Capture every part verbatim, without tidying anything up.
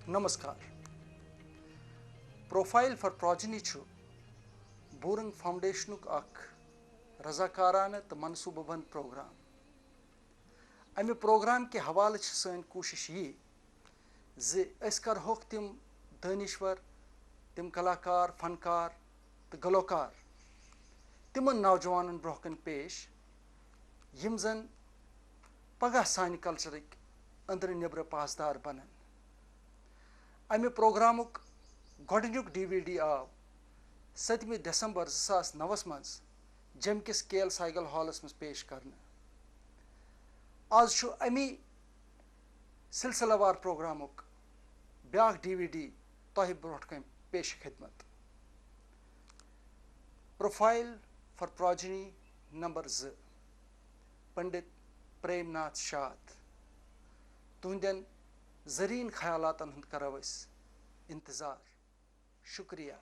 Namaskar. Profile for پراجنی چھُ boring فاؤنڈیشنُک اکھ رضاکارانہٕ تہٕ منصوٗبہٕ بنٛد پروگرام۔ امہِ پروگرام کہِ حوالہٕ چھِ سٲنۍ کوٗشش یہِ زِ أسۍ کرہوکھ تِم دٲنِشور، تِم کلاکار، فنکار تہٕ گلوکار تِمن نوجوانن برونٛہہ کَنہِ پیش، یِم زن پگاہ سانہِ کلچرٕکۍ أنٛدرٕ نیٚبرٕ پاسدار بنن۔ امہِ پروگرامُک گۄڈٕنیُک ڈی وی ڈی آو سٔتمہِ دسمبر زٕ ساس نَوَس منٛز جیٚمہِ کِس کے ایل سائیگل ہالس منٛز پیش کرنہٕ۔ آز چھُ امی سلسلہٕ وار پروگرامُک بیاکھ ڈی وی ڈی تۄہہِ برونٛٹھ کَنہِ پیش خدمت۔ پروفائل فار پراجنی نمبر زٕ، پنڈت پریم ناتھ شاد۔ تُہنٛدٮ۪ن زرین خیالاتن ہُنٛد کرو أسۍ انتظار۔ شکریہ۔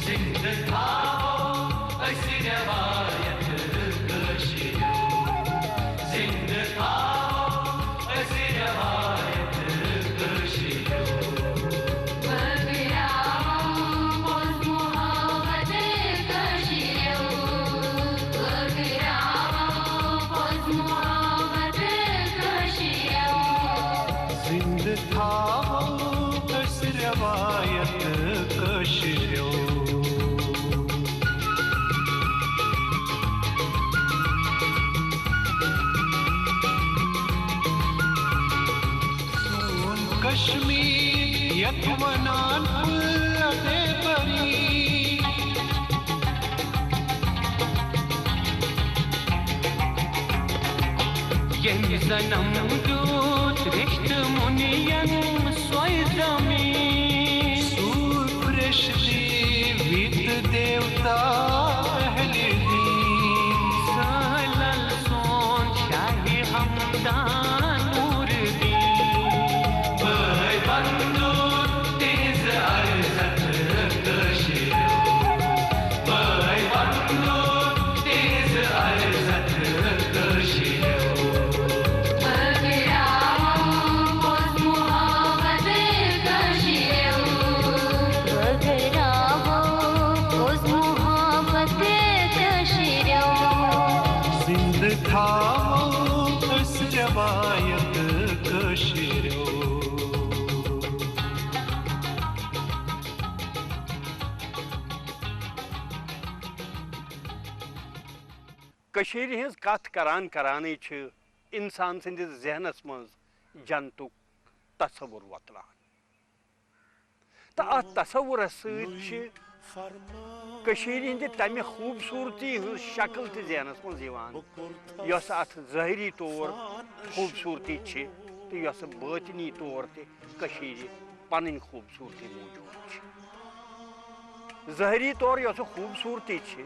زِنٛدٕ تھاوو أسۍ رٮ۪وایت کٲشِر۔ زِنٛدٕ تھاوو أسۍ رٮ۪وایت کٲشِر۔ بٲگراوو پوٚز محبت کٲشِر۔ بٲگراوو پوٚز محبت کٲشِر۔ زِنٛدٕ تھاوو أسۍ رٮ۪وایت کٲشِر۔ سون کشمیر یتھ ونان پھُلہٕ تہٕ پری۔ ییٚمۍ زنم دیُت رِشتہٕ مُنین سۄے زمین۔ سوٗر پرٛشتی وِت دیوتا اہلِ دین۔ سٲلن سون شاہی ہمدان نور الدین۔ بٲے بندو تِہنٛز عزت کٲشِر۔ بٲے بندو تِہنٛز عزت کٲشِر۔ بٲگراوو پوٚز محبت کٲشِر۔ بٲگراوو پوٚز محبت کٲشِر۔ زِنٛدٕ تھاوو أسۍ رٮ۪وایت کٲشِر۔ کٔشیٖرِ ہٕنٛز کتھ کران کرانٕے چھِ انسان سٕنٛدِس ذہنس منٛز جنتُک تصور وۄتلان۔ تہٕ اتھ تصورس سۭتۍ چھِ کٔشیٖرِ ہٕنٛدِ تمہِ خوٗبصوٗرتی ہٕنٛز شکل تہِ ذہنس منٛز یِوان، یۄس اتھ ظٲہری طور خوٗبصوٗرتی چھِ تہٕ یۄس بٲطنی طور تہِ کٔشیٖرِ پنٕنۍ خوٗبصوٗرتی موٗجوٗد چھِ۔ ظٲہری طور یۄس خوٗبصوٗرتی چھِ،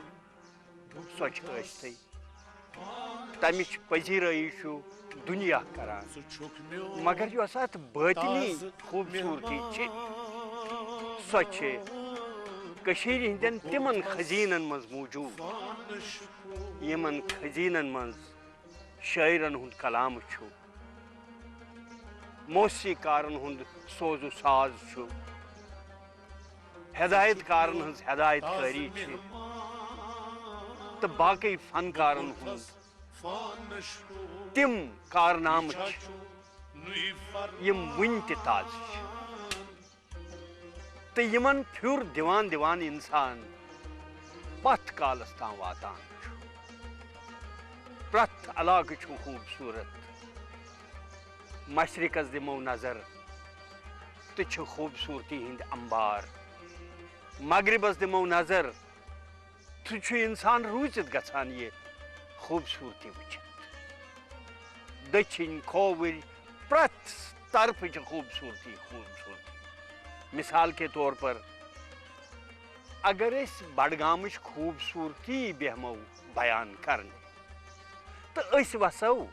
سۄ چھِ ٲستھٕے۔ تَمِچ پذیرٲیی چھُ دُنیا کران، مگر یۄس اَتھ بٲطنی خوٗبصوٗرتی چھِ، سۄ چھِ کٔشیٖرِ ہٕنٛدٮ۪ن تِمن خزیٖنن منٛز موٗجوٗد، یِمن خزیٖنن منٛز شٲعرن ہُنٛد کلام چھُ۔ موسیقارن ہُنٛد سوز و ساز چھُ، ہدایت کارن ہٕنٛز ہدایت کٲری چھِ، تہٕ باقٕے فنکارن ہُنٛد تِم کارنامہٕ چھِ، یِم وُنہِ تہِ تازٕ چھِ۔ تہٕ یِمن پھیُر دِوان دِوان اِنسان پتھ کالس تام واتان چھُ۔ پرٛٮ۪تھ علاقہٕ چھُ خوٗبصوٗرت۔ مشرقس دِمو نظر تہٕ چھِ خوٗبصوٗرتی ہٕنٛدۍ امبار۔ مغربس دِمو نظر تہٕ چھُ اِنسان روٗزِتھ گژھان یہِ خوٗبصوٗرتی وٕچھِتھ۔ دٔچھِنۍ، کھووٕرۍ، پرٛٮ۪تھ طرفٕچ خوٗبصوٗرتی، خوٗبصوٗرتی۔ مثال کے طور پر، اگر أسۍ بڈگامٕچ خوٗبصوٗرتی بیٚہمو بیان کرنہِ، تہٕ أسۍ وسو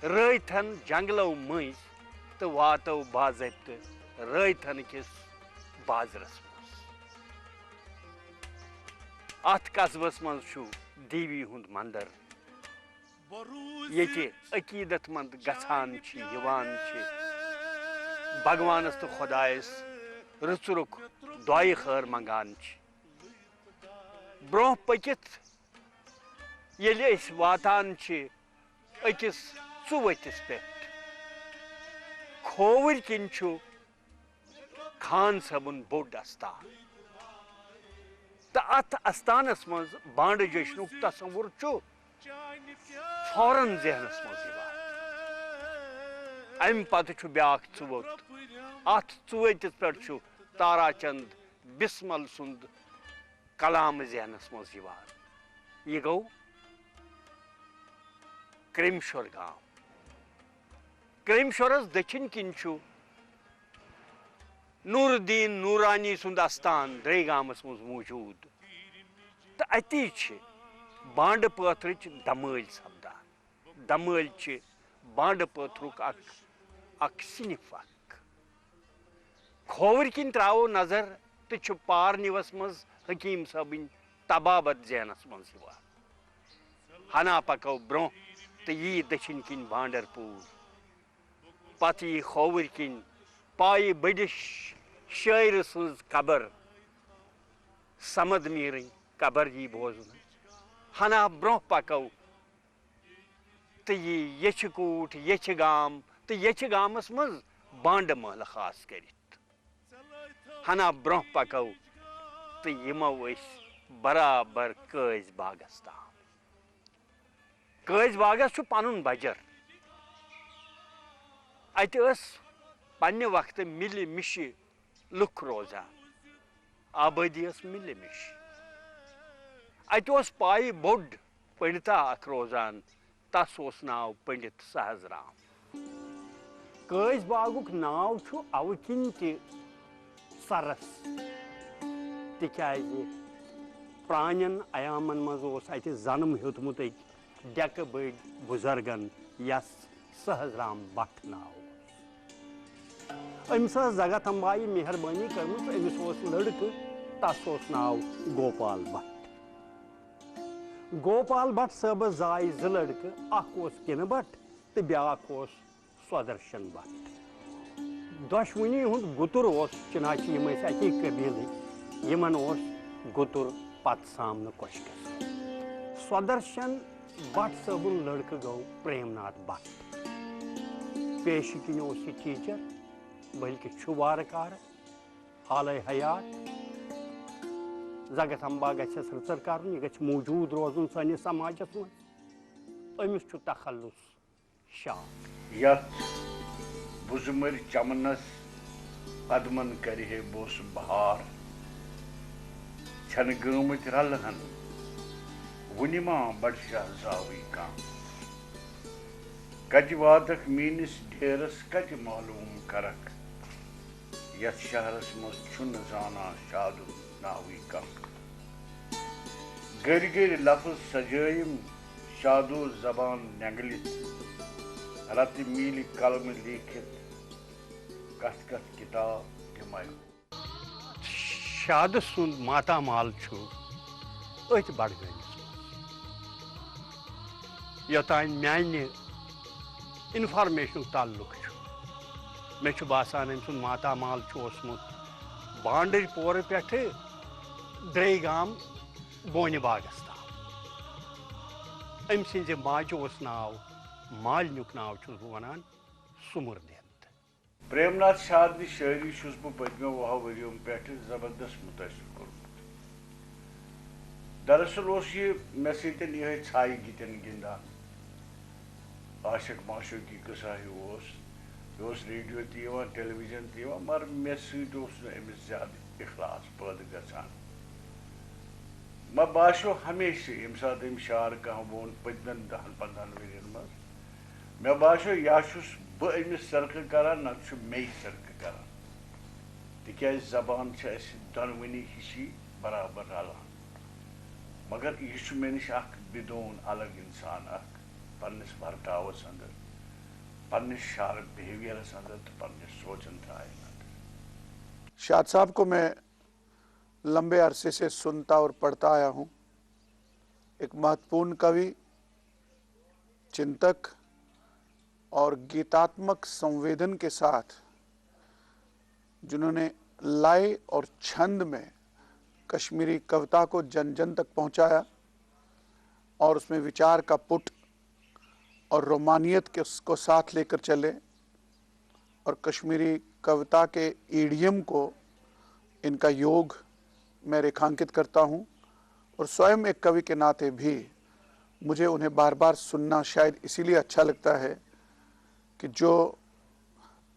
رٲتھن جنگلو مٔنٛزۍ تہٕ واتو باضٲبطہٕ رٲتھن کِس بازرس منٛز۔ اتھ قصبس منٛز چھُ دیوی ہُنٛد مندر، ییٚتہِ عقیدت مند گژھان چھِ، یِوان چھِ، بھگوانس تہٕ خۄدایس رٕژرُک دعایہِ خٲر منگان چھِ۔ برونٛہہ پٔکِتھ ییٚلہِ أسۍ واتان چھِ أکِس ژُوؤتِس پٮ۪ٹھ، کھووٕرۍ کِنۍ چھُ خان صٲبُن بوٚڑ استان۔ تہٕ اتھ استانس منٛز بانڈٕ جشنُک تصور چھُ فوراً ذہنس منٛز یِوان۔ امہِ پتہٕ چھُ بیاکھ ژُووٚت۔ اتھ ژُووٚتِس پٮ۪ٹھ چھُ تارا چند بسمل سُنٛد کلام ذہنس منٛز یِوان۔ یہِ گوٚو کرٛیمشور گام۔ کرٛیمشورس دٔچھِنۍ کِنۍ چھُ نور الدین نورانی سُنٛد استان درے گامس منٛز موجود۔ تہٕ اتی چھِ بانڈٕ پٲتھرٕچ دمٲلۍ سپدان۔ دمٲلۍ چھِ بانڈٕ پٲتھرُک اکھ، اکھ صنف اکھ۔ کھووٕرۍ کِنۍ تراوو نظر تہٕ چھُ پارنِوس منٛز حکیم صٲبٕنۍ طبابت ذہنس منٛز یِوان۔ ہنا پکو برونٛہہ تہٕ یی دٔچھِنۍ کِنۍ بانڈر پوٗر۔ پتہٕ یی کھووٕرۍ کِنۍ پایہِ بٔڑِس شٲعرٕ سٕنٛز قبر، صمد میٖرٕنۍ قبر یی بوزنہٕ۔ ہنا برونٛہہ پکو تہٕ یی یچھِ کوٗٹھ، یچھِ گام تہٕ یچھِ گامس منٛز بانڈٕ مٲلہٕ خاص کٔرِتھ۔ ہنا برونٛہہ پکو تہٕ یِمو أسۍ برابر قٲضۍ باغس تام۔ قٲضۍ باغس چھُ پنُن بجر۔ اتہِ ٲس پننہِ وقتہٕ مِلہِ مِشہِ لُکھ روزان۔ آبٲدی ٲس مِلہِ مِش۔ اتہِ اوس پایہِ بوٚڑ پنڈتا اکھ روزان، تس اوس ناو پنڈت سہز رام۔ قٲضۍ باغُک ناو چھُ اوٕ کِنۍ تہِ سرس، تِکیازِ پرانٮ۪ن ایامن منٛز اوس اتہِ زنم ہیوٚتمُت أکۍ ڈیکہٕ بٔڑۍ بُزرگن، یس سہز رام بٹ ناو اوس۔ أمِس ٲس جگت امبایہِ مہربٲنی کٔرمٕژ، أمِس اوس لڑکہٕ، تس اوس ناو گوپال بٹ۔ گوپال بٹ صٲبس زایہِ زٕ لڑکہٕ، اکھ اوس کِنہٕ بٹ تہٕ بیاکھ اوس سودرشن بٹ۔ دۄشوٕنی ہُنٛد گُتُر اوس، چنانچہ یِم ٲسۍ اکی قبیلٕکۍ، یِمن اوس گُتُر پتہٕ سامنہٕ کوشکس۔ سودرشن بٹ صٲبُن لڑکہٕ گوٚو پریم ناتھ بٹ۔ پیشہٕ کِنۍ اوس یہِ ٹیچر، بلکہِ چھُ وارٕ کارٕ حالے حیات۔ جگت امبا گژھٮ۪س رٕژر کرُن، یہِ گژھِ موجود روزُن سٲنِس سماجس منٛز۔ أمِس چھُ تخلص شاہ۔ یتھ بُزمٕرۍ چمنس قدمن کرِ ہے بوسہٕ بہار۔ چھنہٕ گٲمٕتۍ رلہٕ ہن وُنہِ ما بڈشاہ زاوٕے کانٛہہ۔ کتہِ واتکھ میٲنِس ڈھیرس، کتہِ معلوم کرکھ؟ یتھ شہرس منٛز چھُنہٕ زانان شادُن ناوٕے کانٛہہ۔ گٔرۍ گٔرۍ لفظ سجٲیِم شادو زبان نینگلِتھ، رتہٕ میٖلہِ قلمہٕ لیٖکھِتھ کتھ کتھ کتاب دِمے۔ شادٕ سُنٛد ماتامال چھُ أتھۍ بڈگٲمِس منٛز۔ یوٚتام میانہِ انفارمیشنُک تعلق چھُ، مےٚ چھُ باسان، أمۍ سُنٛد ماتامال چھُ اوسمُت بانڈٕرۍ پورٕ پٮ۪ٹھٕ درے گام بونہِ باغس تام۔ أمۍ سٕنٛزِ ماجہِ اوس ناو، مالنیُک ناو چھُس بہٕ وَنان، سُمر دِند۔ پریم ناتھ شاد نِش شٲعری چھُس بہٕ پٔتمیو وُہو ؤرِیو پٮ۪ٹھٕ زبردست مُتٲثِر کوٚرمُت۔ دراصل اوس یہِ مےٚ سۭتۍ یِہوٚے ژھایہِ گِتٮ۪ن گِنٛدان۔ عاشق معشوقی قٕصہ ہیوٗ اوس۔ یہِ اوس ریڈیو تہِ یِوان، ٹیلی ویژن تہِ یِوان، مگر مےٚ سۭتۍ اوس نہٕ أمِس زیادٕ اخلاص پٲدٕ گژھان۔ مےٚ باسیو ہمیشہٕ ییٚمہِ ساتہٕ أمۍ شعر کانٛہہ ووٚن پٔتمٮ۪ن دَہَن پنٛدہَن ؤرِین منٛز، مےٚ باسیو یا چھُس بہٕ أمِس سرقہٕ کران، نتہٕ چھُ مے سرقہٕ کران۔ تِکیازِ زبان چھِ اَسہِ دۄنوٕنی ہِشی برابر رلان۔ مگر یہِ چھُ مےٚ نِش اکھ بدون الگ انسان اکھ، پننِس ورتاوس اندر، پننِس شارپ بہیویرس اندر تہٕ پننِس سونچن ترٛاین اندر۔ شاد صاحب کو میں لمبے عرصے سے سنتا اور پڑھتا آیا ہوں۔ ایک महत्वपूर्ण कवि, चिंतक और गीतात्मक संवेदन के साथ जिन्होंने लय और छंद में कश्मीरी कविता को जन जन तक पहुंचाया और उसमें विचार का पुट और रोमानियत के उसको साथ लेकर चले और कश्मीरी कविता के ईडियम को इनका योग मैं रेखांकित करता हूँ और स्वयं एक कवि के नाते भी मुझे उन्हें बार बार सुनना शायद इसीलिए अच्छा लगता है कि जो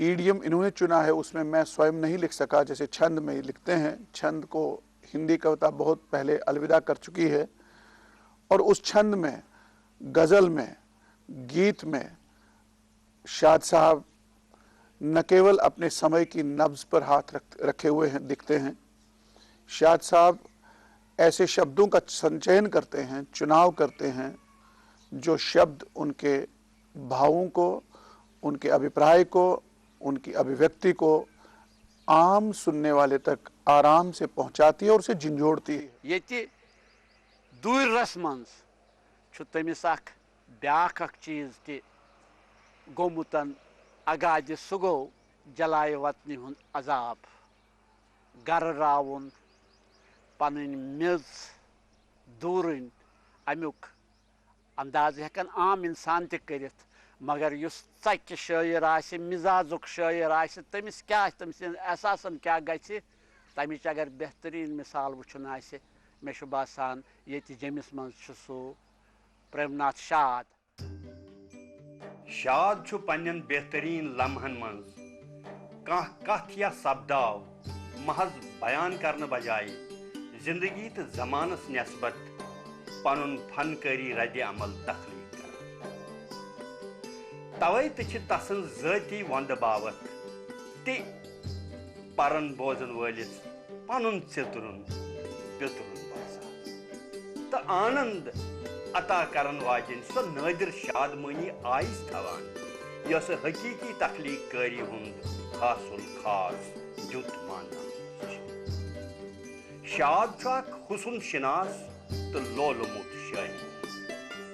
ईडियम इन्होंने चुना है उसमें मैं स्वयं नहीं लिख सका। जैसे छंद में लिखते हैं, छंद को हिंदी कविता बहुत पहले अलविदा कर चुकी है और उस छंद में, गज़ल में, गीत में शाद साहब न केवल अपने समय की नब्ज पर हाथ रख, रखे हुए हैं, दिखते हैं। शाद साहब ऐसे शब्दों का संचयन करते हैं, चुनाव करते हैं, जो शब्द उनके भावों को, उनके अभिप्राय को, उनकी अभिव्यक्ति को आम सुनने वाले तक आराम से पहुंचाती है और उसे झिंझोड़ती है। ییٚتہِ دوٗرِرَس منٛز چھُ تٔمِس اَکھ بیٛاکھ اَکھ چیٖز تہِ گوٚمُت اگادِ۔ سُہ گوٚو جلایہِ وطنی ہُنٛد عذاب۔ گَرٕ راوُن، پَنٕنۍ میٚژ دوٗرٕنۍ، اَمیُک اندازٕ ہٮ۪کَن عام اِنسان تہِ کٔرِتھ، مگر یُس ژَکہِ شٲعر آسہِ، مِزازُک شٲعر آسہِ، تٔمِس کیٛاہ آسہِ، تٔمۍ سٕنٛدٮ۪ن احساسَن کیٛاہ گژھِ، تَمِچ اگر بہتریٖن مِثال وٕچھُن آسہِ، مےٚ چھُ باسان ییٚتہِ جیٚمِس منٛز چھُ سُہ پرٛیم ناتھ شاد۔ شاد چھُ پننٮ۪ن بہتریٖن لمحن منٛز کانٛہہ کتھ یا سپداو محض بیان کرنہٕ بجایہ زندگی تہٕ زمانس نسبت پنُن فنکٲری رد عمل تخلیق کران۔ توے تہِ چھِ تسٕنز ذٲتی وۄندٕ باوتھ تہِ پرن بوزن وٲلِس پنُن ژِترُن پِترُن باسان تہٕ آنند عطا کرن واجیٚنۍ سۄ نٲدِر شادمٲنی آیس تھاوان، یۄسہٕ حقیقی تخلیق کٲری ہُند خاص الخاص جُت ماننہٕ آمٕژ چھِ۔ شاد چھُ اکھ حسن شناس تہٕ لولہٕ موٚت شٲعر،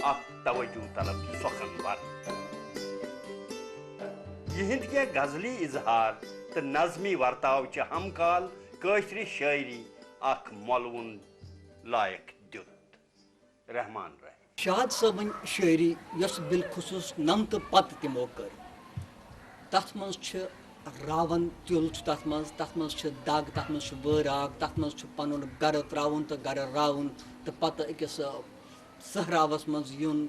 اکھ توجہ طلب سخن ور۔ یِہنٛدۍ کینٛہہ غزلی اظہار تہٕ نظمی ورتاو چھِ ہم کال کٲشرِ شٲعری اکھ مۄلوُن لایق دیُت۔ رحمان رحیم۔ شاد صٲبٕنۍ شٲعری، یۄس بالخصوص نَمتہٕ پتہٕ تِمو کٔر، تَتھ منٛز چھِ راوَن تیُل چھُ تَتھ منٛز، تَتھ منٛز چھِ دَگ، تَتھ منٛز چھُ وٲراگ، تَتھ منٛز چھُ پَنُن گَرٕ ترٛاوُن تہٕ گَرٕ راوُن تہٕ پَتہٕ أکِس، آ، صحراوَس منٛز یُن،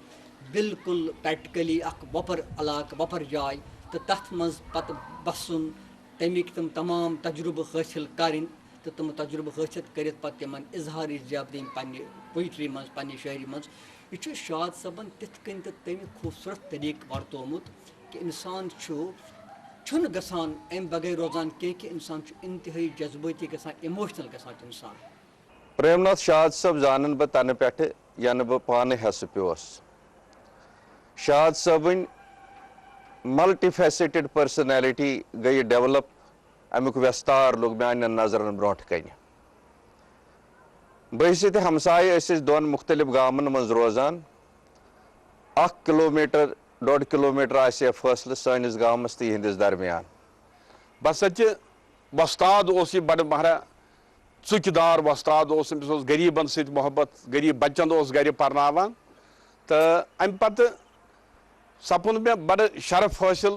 بالکل practically اَکھ وۄپَر علاقہٕ، وۄپَر جاے تہٕ تَتھ منٛز پَتہٕ بَسُن، تَمِکۍ تِم تمام تجرُبہٕ حٲصِل کَرٕنۍ۔ تہٕ تِم تجرُبہٕ حٲصِل کٔرِتھ پَتہٕ تِمَن اظہارٕچ زیب دِنۍ پنٛنہِ poetry منٛز، پنٛنہِ شٲعری منٛز۔ یہِ چھُ شاد صٲبَن تِتھ کٔنۍ تہٕ تَمہِ خوٗبصوٗرت طریٖقہٕ ورتومُت کہِ اِنسان چھُ، چھُنہٕ گژھان اَمہِ بغٲر روزان کینٛہہ کہِ اِنسان چھُ انتہٲیی جذبٲتی گژھان، emotional گژھان چھُ اِنسان۔ پریم ناتھ شاد صٲب زانن بہٕ تنہٕ پٮ۪ٹھٕ، ینہٕ بہٕ پانہٕ حٮ۪سہٕ پیوس۔ شاد صٲبٕنۍ multifaceted personality گٔیہِ develop، امیُک وٮ۪ستار لوٚگ میانٮ۪ن نظرن برونٛٹھ کنہِ۔ بہٕ ٲسۍ ییٚتہِ ہمسایہِ، أسۍ ٲسۍ دۄن مُختٔلِف گامن منٛز روزان۔ اکھ کلومیٹر، ڈۄڈ کلومیٹر آسہِ ہے فٲصلہٕ سٲنِس گامس تہٕ یِہنٛدِس درمیان۔ بہٕ ہسا تہِ وۄستاد اوس یہِ بڑٕ مہرا ژُکۍ دار وۄستاد اوس، أمِس اوس غریٖبن سۭتۍ محبت، غریٖب بچن اوس گرِ پرناوان۔ تہٕ امہِ پتہٕ سپُد مےٚ بڑٕ شرف حٲصِل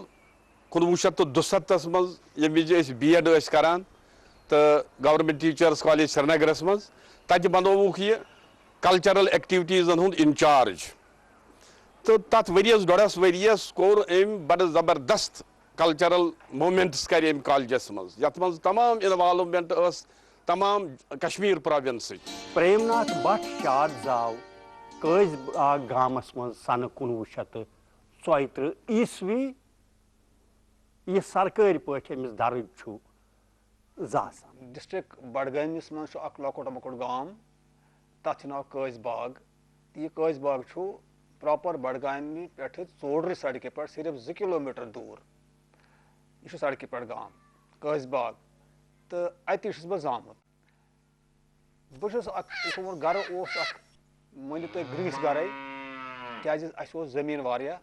کُنوُہ شیٚتھ تہٕ دُستتھس منٛز، ییٚمہِ وِزِ أسۍ بی ایڈ ٲسۍ کران تہٕ گورنمنٹ ٹیچٲرٕس کالج سرینگرس منٛز، تتہِ بنووُکھ یہِ کلچرل ایکٹیویٹیزن ہُنٛد انچارج۔ تہٕ تتھ ؤریس، ڈۄڈس ؤریس کوٚر أمۍ بڑٕ زبردست کلچرل مومینٹس کرِ أمۍ کالجس منٛز، یتھ منٛز تمام انوالومینٹ ٲس تمام کشمیر پروونسٕچ۔ پریم ناتھ بٹ شاد زاو قٲضۍ باغ گامس منٛز سنہٕ کُنوُہ شیٚتھ تہٕ ژۄیہِ ترٕٛہ عیسوی، یہِ سرکٲرۍ پٲٹھۍ أمِس درٕج چھُ زاسان۔ ڈسٹرکٹ بڈگٲمِس منٛز چھُ اکھ لۄکُٹ مۄکُٹ گام، تتھ چھُ ناو قٲضۍ باغ۔ تہٕ یہِ قٲضۍ باغ چھُ پراپر بڈگامہِ پٮ۪ٹھٕ ژوڈرِ سڑکہِ پٮ۪ٹھ صرف زٕ کلومیٹر دوٗر۔ یہِ چھُ سڑکہِ پٮ۪ٹھ گام قٲضۍ باغ، تہٕ اتی چھُس بہٕ زامُت۔ بہٕ چھُس اکھ، یہِ سون گرٕ اوس اکھ، مٲنِو تُہۍ، گریٖسۍ گرے، کیازِ اَسہِ اوس زٔمیٖن واریاہ۔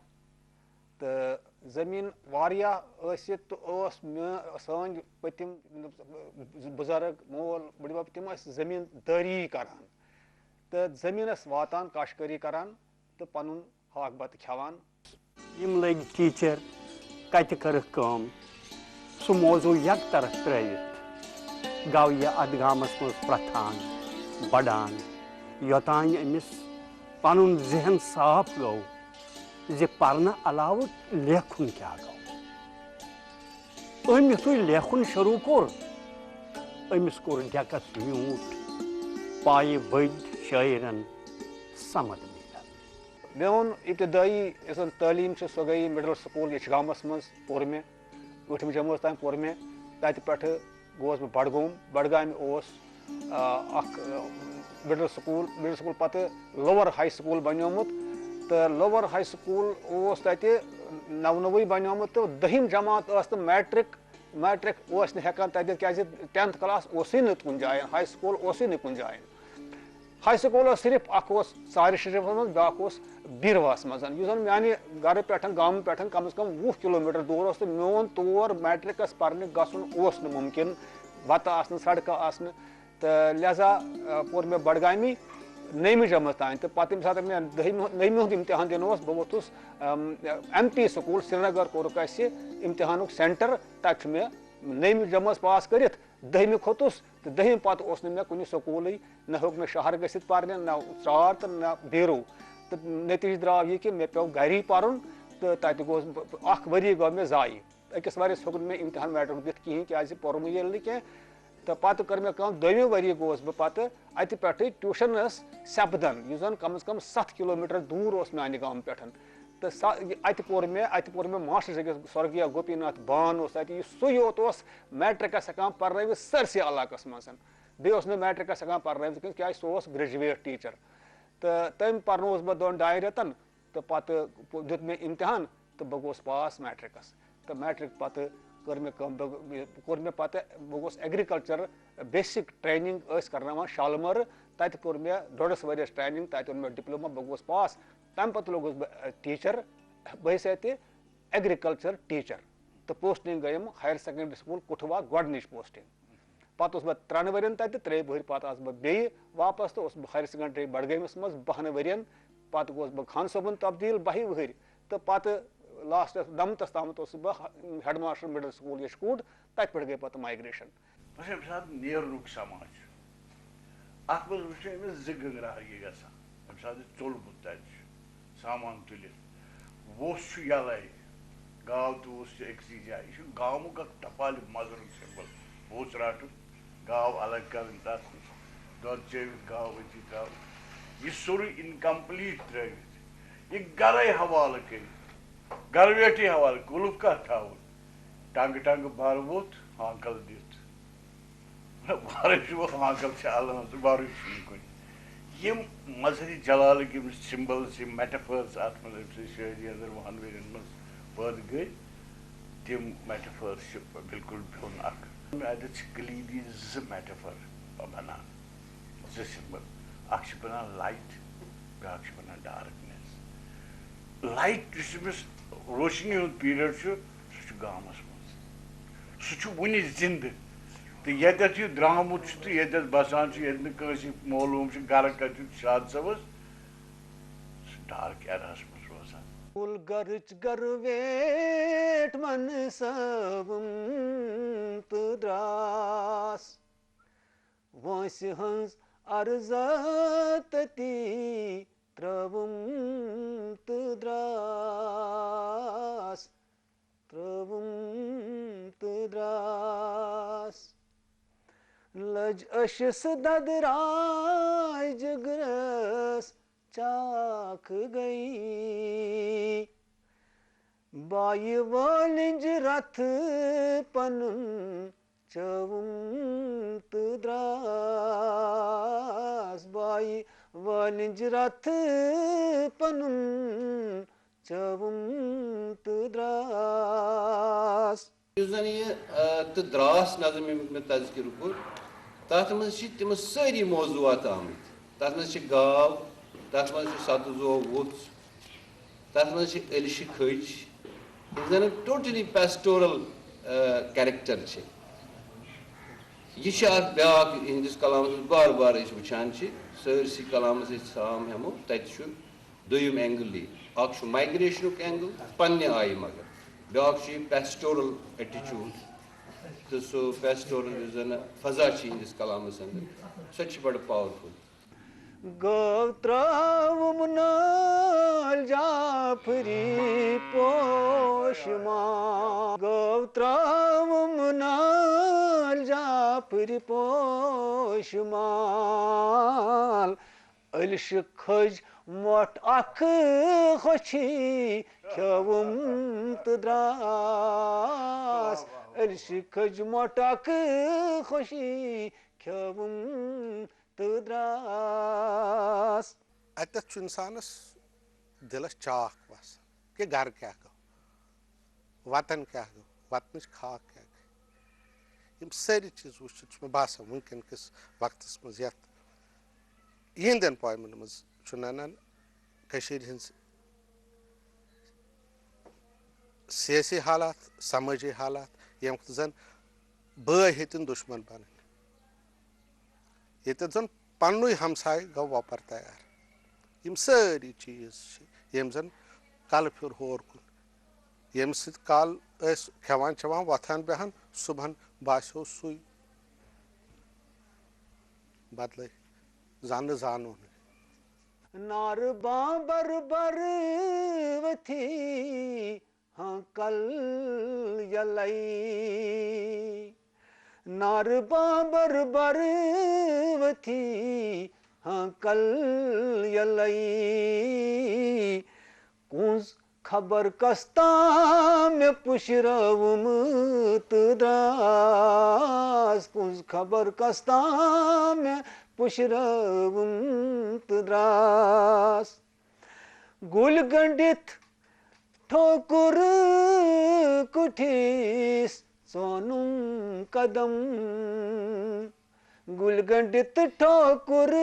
تہٕ زٔمیٖن واریاہ ٲسِتھ تہٕ ٲس مےٚ، سٲنۍ پٔتِم بُزرگ، مول، بٕڈبب، تِم ٲسۍ زٔمیٖن دٲری کران تہٕ زٔمیٖنَس واتان، کاشکٲری کران تہٕ پَنُن ہاکھ بَتہٕ کھٮ۪وان۔ یِم لٔگۍ ٹیٖچر، کَتہِ کٔرٕکھ کٲم؟ سُہ موضوع یک طرف ترٲوِتھ گوٚو یہِ اَتھ گامَس منٛز پرٛتھان، بڑان، یوٚتانۍ أمِس پَنُن ذہن صاف گوٚو زِ پرنہٕ علاوٕ لیکھُن کیٛاہ گوٚو۔ أمۍ یُتھُے لیکھُن شروٗع کوٚر، أمِس کوٚر ڈٮ۪کس میوٗٹھ، پایہِ بٔدۍ شٲعرن سمد میلان۔ میون ابتدٲیی یۄس زن تعلیٖم چھِ، سۄ گٔیے مڈل سکوٗل یچھ گامس منٛز پوٚر مےٚ، ٲٹھمہِ جمٲژ تام پوٚر مےٚ۔ تتہِ پٮ۪ٹھٕ گوس بہٕ بڈگوم۔ بڈگامہِ اوس، آ، اکھ، آ، مڈل سکوٗل، مڈل سکوٗل پتہٕ لوور ہاے سکوٗل بنیومُت۔ تہٕ لوور ہاے سکوٗل اوس تتہِ نو نوٕے بنیومُت تہٕ دٔہِم جماعت ٲس تہٕ میٹرک، میٹرک اوس نہٕ ہٮ۪کان تتہِ دِتھ، کیازِ ٹینتھ کلاس اوسُے نہٕ کُنہِ جایہِ، ہاے سکوٗل اوسُے نہٕ کُنہِ جایہِ۔ ہاے سکوٗل اوس صرف اکھ اوس ژارِ شریٖفس منٛز، بیٛاکھ اوس بیٖرواہس منٛز، یُس زن میانہِ گرٕ پٮ۪ٹھ، گامہٕ پٮ۪ٹھ کم از کم وُہ کلوٗمیٹر دوٗر اوس، تہٕ میون تور میٹرکس پرنہِ گژھُن اوس نہٕ مُمکِن، وتہٕ آسنہٕ، سڑکہٕ آسنہٕ، تہٕ لہذا، آ، پوٚر مےٚ بڈگامی نٔیمہِ جمٲژ تام، تہٕ پتہٕ ییٚمہِ ساتہٕ مےٚ دٔہمہِ ہُنٛد، نٔیمہِ ہُنٛد امتحان دِنہٕ اوس، بہٕ ووٚتھُس، آم، ایم پی سکوٗل سرینگر کوٚرُکھ اسہِ امتحانُک سینٹر، تتہِ چھُ مےٚ نٔیمہِ جمٲژ پاس کٔرِتھ دٔہمہِ کھوٚتُس، تہٕ دٔہمہِ پتہٕ اوس نہٕ مےٚ کُنہِ سکوٗلٕے، نہ ہیوٚک مےٚ شہر گٔژھِتھ پرنہِ، نہ ژرٛار تہٕ نہ بیٖرو۔ تہٕ نتیٖجہٕ درٛاو یہِ کہِ مےٚ پیوٚو گری پرُن، تہٕ تتہِ گوس بہٕ، اکھ ؤری گوٚو مےٚ ضایع۔ أکِس ؤریَس ہیوٚک نہٕ مےٚ امتحان میٹرک دِتھ کِہیٖنۍ، کیازِ پوٚرمُے ییٚلہِ نہٕ کینٛہہ۔ تہٕ پتہٕ کٔر مےٚ کٲم، دوٚیمہِ ؤریہِ گوس بہٕ پتہٕ اتہِ پٮ۪ٹھٕے ٹیوٗشنس سپدن، یُس زن کم از کم ستھ کلوٗمیٹر دوٗر اوس میانہِ گامہٕ پٮ۪ٹھ۔ تہٕ سا-، یہِ اتہِ پوٚر مےٚ، اتہِ پوٚر مےٚ ماسٹرس أکِس، سورگیہ گوپی ناتھ بان اوس اتہِ، یُس سُے یوت اوس میٹرکس ہٮ۪کان پرنٲوِتھ سٲرسٕے علاقس منٛز۔ بیٚیہِ اوس نہٕ میٹرکس ہٮ۪کان پرنٲوِتھ کینٛہہ، کیازِ سُہ اوس گریجویٹ ٹیچر۔ تہٕ تٔمۍ پرنووُس بہٕ دۄن ڈاین رٮ۪تن، تہٕ پتہٕ دیُت مےٚ امتحان تہٕ بہٕ گوس پاس میٹرکس۔ تہٕ میٹرک پتہٕ کٔر مےٚ کٲم، بہٕ، کوٚر مےٚ پتہٕ، بہٕ گوس ایگریکلچر بیسک ٹریننگ ٲسۍ کرناوان شالمٲرٕ، تتہِ کوٚر مےٚ ڈۄڈس ؤریس ٹریننگ، تتہِ اوٚن مےٚ ڈپلوما، بہٕ گوس پاس۔ تمہِ پتہٕ لوٚگُس بہٕ ٹیچر بحیثیت ایگریکلچر ٹیچر، تہٕ posting گٔیم higher secondary school Kathua, گۄڈنِچ پوسٹنگ۔ پتہٕ اوسُس بہٕ ترٛٮ۪ن ؤرین تتہِ، ترٛیٚیہِ وٕہٕرۍ پتہٕ آس بہٕ بیٚیہِ واپس تہٕ اوسُس بہٕ ہایر سیکنڈری بڈگٲمِس منٛز بہن ؤرین۔ پتہٕ گوس بہٕ خان صٲبُن تبدیل بہہِ وٕہٕرۍ، تہٕ پتہٕ لاسٹس نمتس تامتھ اوسُس بہٕ ہیڈ ماسٹر مڈل سکول یشکوٹ، تتہِ پٮ۪ٹھ گٔے پتہٕ مایگریشن۔ بس ییٚمہِ ساتہٕ نیرنُک سماج چھُ، اتھ منٛز وٕچھ أمِس زٕ گنگراہگی گژھان۔ ییٚمہِ ساتہٕ یہِ ژوٚلمُت تتہِ چھُ، سامان تُلِتھ، ووٚژھ چھُ یَلَے، گاو تہِ ووٚژھ چھُ أکسٕے جایہِ۔ یہِ چھُ گامُک اکھ تفالہِ مَزرُن سِمبل۔ ووٚژھ رَٹُن، گاو الگ کَرٕنۍ، تَتھ دۄد چٲوِتھ گاو أتی ترٛاوٕنۍ۔ یہِ سورُے اِنکمپلیٖٹ ترٛٲوِتھ، یہِ گَرَے حوالہٕ کٔرِتھ، گَرٕ ویٹھٕے حوالہٕ، قُلُف کَتھ تھاوُن؟ ٹنٛگہٕ ٹنٛگہٕ بَر ووٚتھ، ہانکَل دِتھ۔ وارٕ چھُ وۄنۍ آنکل چھِ الان تہٕ وارٕ چھُنہٕ کُنہِ۔ یِم مظہرِ جلالٕکۍ یِم سِمبلز، یِم میٹافٲرٕز اَتھ منٛز أمۍ سٕنٛز شٲعری اندر وُہَن ؤرین منٛز پٲدٕ گٔے، تِم میٹافٲرٕز چھِ بالکل بیوٚن اکھ۔ مےٚ اَتٮ۪تھ چھِ کلیدی زٕ میٹافٲر بنان، زٕ سِمبل۔ اکھ چھِ بنان لایٹ، بیٛاکھ چھِ بنان ڈارکنیس۔ لایٹ یُس أمِس روشنی ہُنٛد پیریڈ چھُ، سُہ چھُ گامَس منٛز۔ سُہ چھُ وُنہِ زِندٕ۔ تہٕ ییٚتٮ۪تھ یہِ درٛامُت چھُ تہٕ ییٚتٮ۪تھ بسان چھُ، ییٚتہِ نہٕ کٲنٛسہِ معلوٗم چھُ گرٕ کَتہِ چھُ شاد صٲبَس، سُہ ڈارک ایراہَس منٛز روزان۔ کُل گرٕچ گرٕ ویٹھ منہٕ سٲوٕم تہٕ درٛاس۔ وٲنٛسہِ ہٕنٛز عرضہ تٔتی ترٛٲوٕم تہٕ درٛاس، ترٛٲوٕم تہٕ درٛاس۔ لٔج أشِس ددراے جگرس چاکھ گٔیی۔ بایہِ وٲلِنج رتھ پنُن چٲوُم تہٕ درٛاس۔ بایہِ وٲلِنج رتھ پنُن چٲوُم تہٕ درٛاس۔ یُس زَن یہِ، آ، تہٕ درٛاس نظم ییٚمیُک مےٚ تذکرٕ کوٚر، تَتھ منٛز چھِ تِم سٲری موضوعات آمٕتۍ۔ تَتھ منٛز چھِ گاو، تَتھ منٛز چھُ ستہٕ زو وُژھ، تَتھ منٛز چھِ ألشہِ کھٔج، یِم زَن totally pastoral، آ، character چھِ۔ یہِ چھِ اَکھ بیٛاکھ یِہِنٛدِس کلامَس منٛز بار بار أسۍ وٕچھان چھِ، سٲرسٕے کلامَس أسۍ سام ہٮ۪مو، تَتہِ چھُ دوٚیِم angle یہِ۔ اَکھ چھُ migrationُک angle، پنٛنہِ آیہِ مگر۔ بیٛاکھ چھُ یہِ pastoral attitude۔ تہٕ سُہ pastoral یُس زَن فضا چھِ یِہِنٛدِس کلامَس اندر، سۄ تہِ چھِ بَڑٕ powerful۔ گٲو ترٛٲوٕم نٲلۍ جعفری پوش مال۔ گٲو ترٛٲوٕم نٲلۍ جعفری پوش مال۔ ألشہِ کھٔج مۄٹھ اکھ خوشی کھیوٚوُم تہٕ درٛاس۔ ألشہِ کھٔج مۄٹھ اکھ خوشی کھیوٚوُم تہٕ درٛاس۔ اَتٮ۪تھ چھُ اِنسانَس دِلَس چاکھ وَسان کہِ گَرٕ کیٛاہ گوٚو، وطن کیٛاہ گوٚو، وطنٕچ خاک کیٛاہ گٔے۔ یِم سٲری چیٖز وٕچھِتھ چھُ مےٚ باسان وٕنکٮ۪ن کِس وقتَس منٛز یَتھ یِہِنٛدٮ۪ن پویمَن منٛز چھُ نَنان کٔشیٖرِ ہِنٛز سیٲسی حالات، سمٲجی حالات، ییٚمہِ وقتہٕ زَن بٲے ہیٚتِن دُشمَن بَنٕنۍ۔ ییٚتٮ۪تھ زَن پننُے ہمساے گوٚو وۄپر تیار۔ یِم سٲری چیٖز چھِ، یِم زَن کَلہٕ پھیُر ہور کُن، ییٚمہِ سۭتۍ کالہٕ ٲسۍ کھٮ۪وان چٮ۪وان، وۄتھان بیٚہان، صُبحن باسیو سُے بدلٕے، زَن نہٕ زانو نہٕ۔ نارٕ بانٛبر بر ؤتھی ہانٛکل یلے۔ نارٕ بانٛبر بر ؤتھی ہانٛکل یلے۔ کُنٛز خبر کس تام مےٚ پُشرٲوٕم تہٕ درٛاس۔ کُنٛز خبر کس تام مےٚ پُشرٲوٕم تہٕ درٛاس۔ گُلۍ گٔنٛڈِتھ ٹھوکُر کُٹھِس ژونُم قدم۔ گُلۍ گٔنٛڈِتھ ٹھوکُر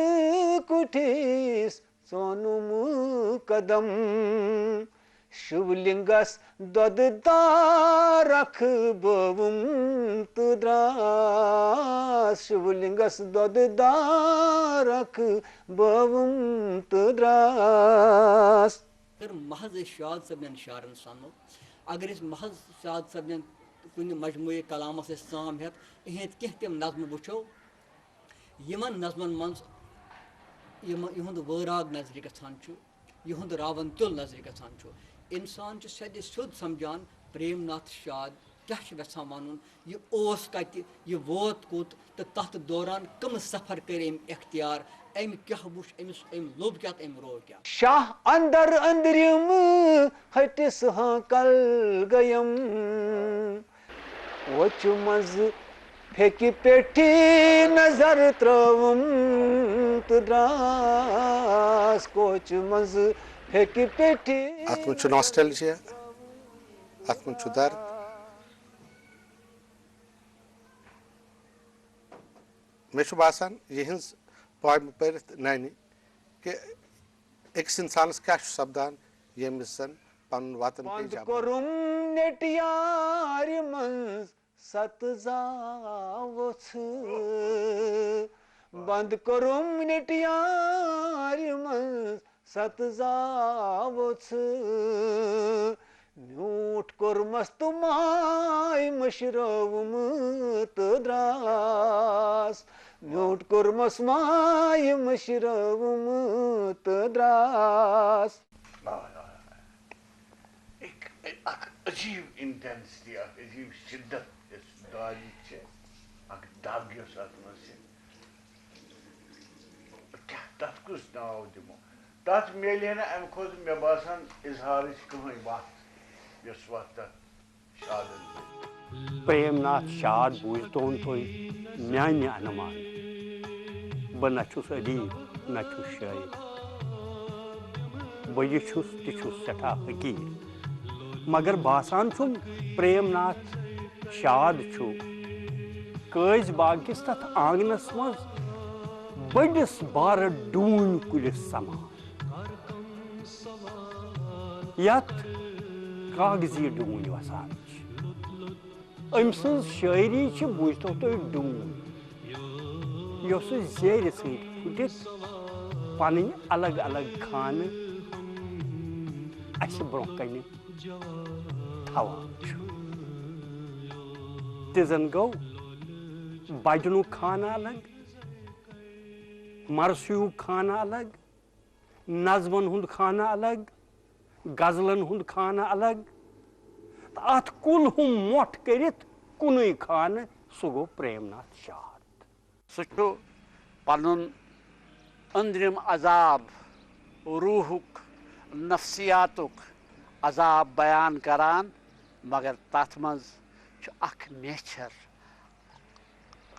کُٹھِس ژونُم قدم۔ شِولِنٛگس دۄدٕ دارکھ بٲوُم تہٕ درٛاس۔ شِولِنٛگس دۄدٕ دارکھ بٲوُم تہٕ درٛاس۔ اگر محض أسۍ شاد صٲبنٮ۪ن شعرن سنو، اگر أسۍ محض شاد صٲبنٮ۪ن کُنہِ مجموعی کلامس أسۍ سام ہٮ۪تھ، یِہنٛدۍ کینٛہہ تِم نظمہٕ وٕچھو، یِمن نظمن منٛز یِم، یِہُنٛد وٲراگ نظرِ گژھان چھُ، یِہُنٛد راوَن تیُل نظرِ گژھان چھُ۔ اِنسان چھُ سیٚدِ سیوٚد سمجھان پریم ناتھ شاد کیٛاہ چھُ یژھان وَنُن، یہِ اوس کَتہِ، یہِ ووت کوٚت تہٕ تَتھ دوران کٕم سفر کٔرۍ أمۍ اختیار، أمۍ کیٛاہ وُچھ، أمِس، أمۍ لوٚب کیٛاہ تہٕ أمۍ روو کیٛاہ۔ شاہ اندر اندرِم ہٹس ہانکل گیم۔ وۄچھِ منٛز پھیٚکہِ پیٚٹھی نظر ترٲوٕم تہٕ درٛاس۔ کوچہِ منٛز پھیٚکہِ پیٚٹھی۔ اتھ منٛز چھُ nostalgia، اتھ منٛز چھُ درد۔ مےٚ چھُ باسان، یِہٕنٛز poem پٔرِتھ نَنہِ کہِ أکِس اِنسانَس کیٛاہ چھُ سَپدان، ییٚمِس زَن پَنُن وطن پیٚیہِ بنٛد جبر۔ کوٚرُم نیٚٹہِ یارِ منٛز ستہٕ زاوُس، بند کوٚرُم نِٹیارِ منٛز ستہٕ زاوُس۔ میوٗٹھ کوٚرمس تہٕ ماے مٔشرٲوٕم تہٕ دراس۔ میوٗٹھ کوٚرمس ماے مٔشرٲوٕم تہٕ دراس۔ اکھ عجیب انٹینسٹی، اکھ عجیب شدت یۄس دادِ چھِ، اکھ دگ یۄس اتھ منٛز چھِ۔ کیٛاہ تتھ کُس ناو دِمو؟ تتھ میلہِ ہے نہٕ امہِ کھۄتہٕ، مےٚ باسان، اظہارٕچ کٕہٕنۍ وتھ، یۄس وتھ تتھ شادن۔ پریم ناتھ شاد بوٗزتون تُہۍ میانہِ انمان۔ بہٕ نہ چھُس ادیب، نہ چھُس شٲعر۔ بہٕ یہِ چھُس تہِ چھُس سٮ۪ٹھاہ فقیٖر۔ مگر باسان چھُم پریم ناتھ شاد چھُ قٲضۍ باغ کِس تتھ آنگنس منٛز بٔڑِس بارٕ ڈوٗنۍ کُلِس سمان، یتھ کاغذی ڈوٗنۍ وسان چھِ۔ أمۍ سٕنٛز شٲعری چھِ، بوٗزتو تُہۍ، ڈوٗنۍ، یۄسہٕ زیرِ سۭتۍ پھُٹِتھ پنٕنۍ الگ الگ خانہٕ اسہِ برونٛہہ کنہِ تھاوان چھُ۔ تہِ زن گوٚو بجنُک خانہٕ الگ، مرثیُک خانہٕ الگ، نظمن ہُنٛد خانہٕ الگ، غزلن ہُنٛد خانہٕ الگ، تہٕ اتھ کُل ہُم مۄٹھ کٔرِتھ کُنُے خانہٕ، سُہ گوٚو پریم ناتھ شاد۔ سُہ چھُ پنُن أنٛدرِم عذاب، روحُک، نفسیاتُک عذاب بیان کران، مگر تتھ منٛز چھُ اکھ میچھر،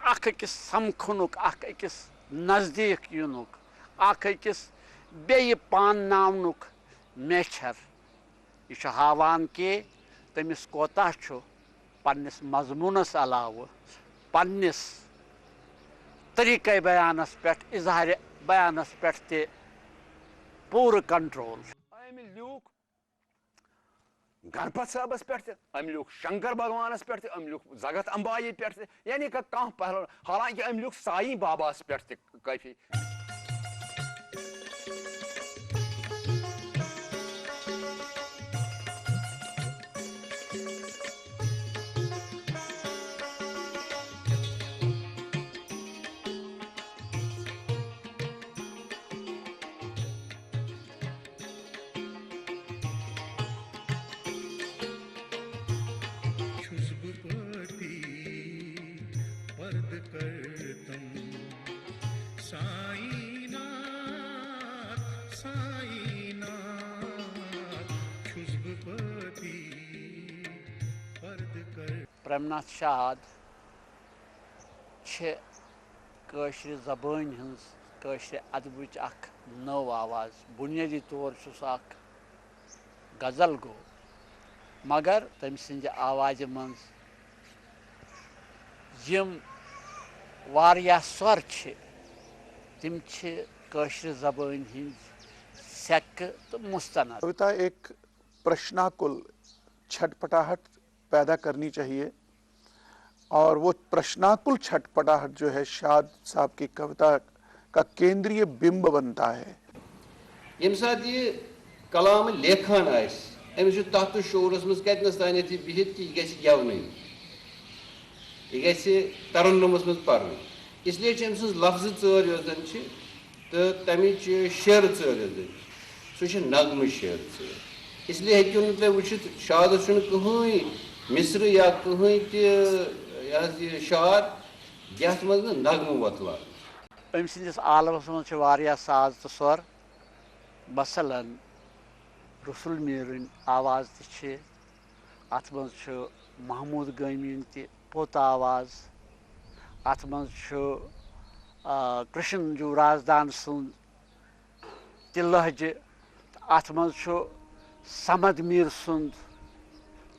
اکھ أکِس سمکھنُک، اکھ أکِس نزدیٖک یِنُک، اکھ أکِس بیٚیہِ پانناونُک میچھر۔ یہِ چھُ ہاوان کہِ تٔمِس کوتاہ چھُ پننِس مضموٗنس علاوٕ پننِس طریٖقے بیانس پٮ۪ٹھ، اظہارِ بیانس پٮ۪ٹھ تہِ پوٗرٕ کنٹرول۔ أمۍ لیوٗکھ گنپت صٲبس پٮ۪ٹھ تہِ، أمۍ لیوٗکھ شنکر بھگوانس پٮ۪ٹھ تہِ، أمۍ لیوٗکھ زگت امبایی پٮ۪ٹھ تہِ، یعنی کہ کانٛہہ پہلوان، حالانکہ أمۍ لیوٗکھ سائی باباہس پٮ۪ٹھ تہِ کٲفی۔ چھُس بہٕ پٲپی، پردٕ کٔرتم سائی ناتھ، سائی ناتھ۔ چھُس بہٕ پٲپی، پردٕ کٔر۔ پریم ناتھ شاد چھِ کٲشرِ زبٲنۍ ہٕنٛز، کٲشرِ ادبٕچ اکھ نٔو آواز۔ بُنیٲدی طور چھُ سُہ اکھ غزل گوٚو، مگر تٔمۍ سٕنٛزِ آوازِ منٛز یِم واریاہ سۄر چھِ، تِم چھِ کٲشرِ زبٲنۍ ہٕنٛدۍ سیٚکہٕ تہٕ مستند۔ کویتا ایک پرشناکُل چھٹپٹاہٹ پیدا کرنی چاہیے۔ اور وہ پرشناکُل چھٹپٹاہٹ جو ہے شاد صاحب کی کویتا کا کیندریہ بمب بنتا ہے۔ ییٚمہِ ساتہٕ یہِ کلام لیکھان آسہِ، أمِس چھُ تَتھ تہٕ شعوٗرَس منٛز کَتِنَس تانٮ۪تھ یہِ بِہِتھ کہِ یہِ گژھِ گٮ۪ونٕے، یہِ گژھِ ترنمس منٛز پرنہٕ۔ اس لیے چھِ أمۍ سٕنٛز لفظہٕ ژٲر یۄس زن چھِ، تہٕ تمِچ شعرٕ ژٲر یۄس زن چھِ، سُہ چھِ نغمہٕ شعرٕ ژٲر۔ اس لیے ہیٚکِو نہٕ تُہۍ وٕچھِتھ، شادس چھُنہٕ کٕہٕنۍ مصرٕ یا کٕہٕنۍ تہِ، یہِ حظ یہِ شعر، یتھ منٛز نہٕ نغمہٕ وۄتلان۔ أمۍ سٕنٛدِس عالمس منٛز چھِ واریاہ ساز تہٕ سۄر، مثلاً رسول میٖرٕنۍ آواز تہِ چھِ، اتھ منٛز چھُ محمود گٲمی یُن تہِ پوٚت آواز، اتھ منٛز چھُ، آ، کرشن جوٗ رازدان سُنٛد تہِ لہجہٕ، تہٕ اتھ منٛز چھُ صمد میٖر سُنٛد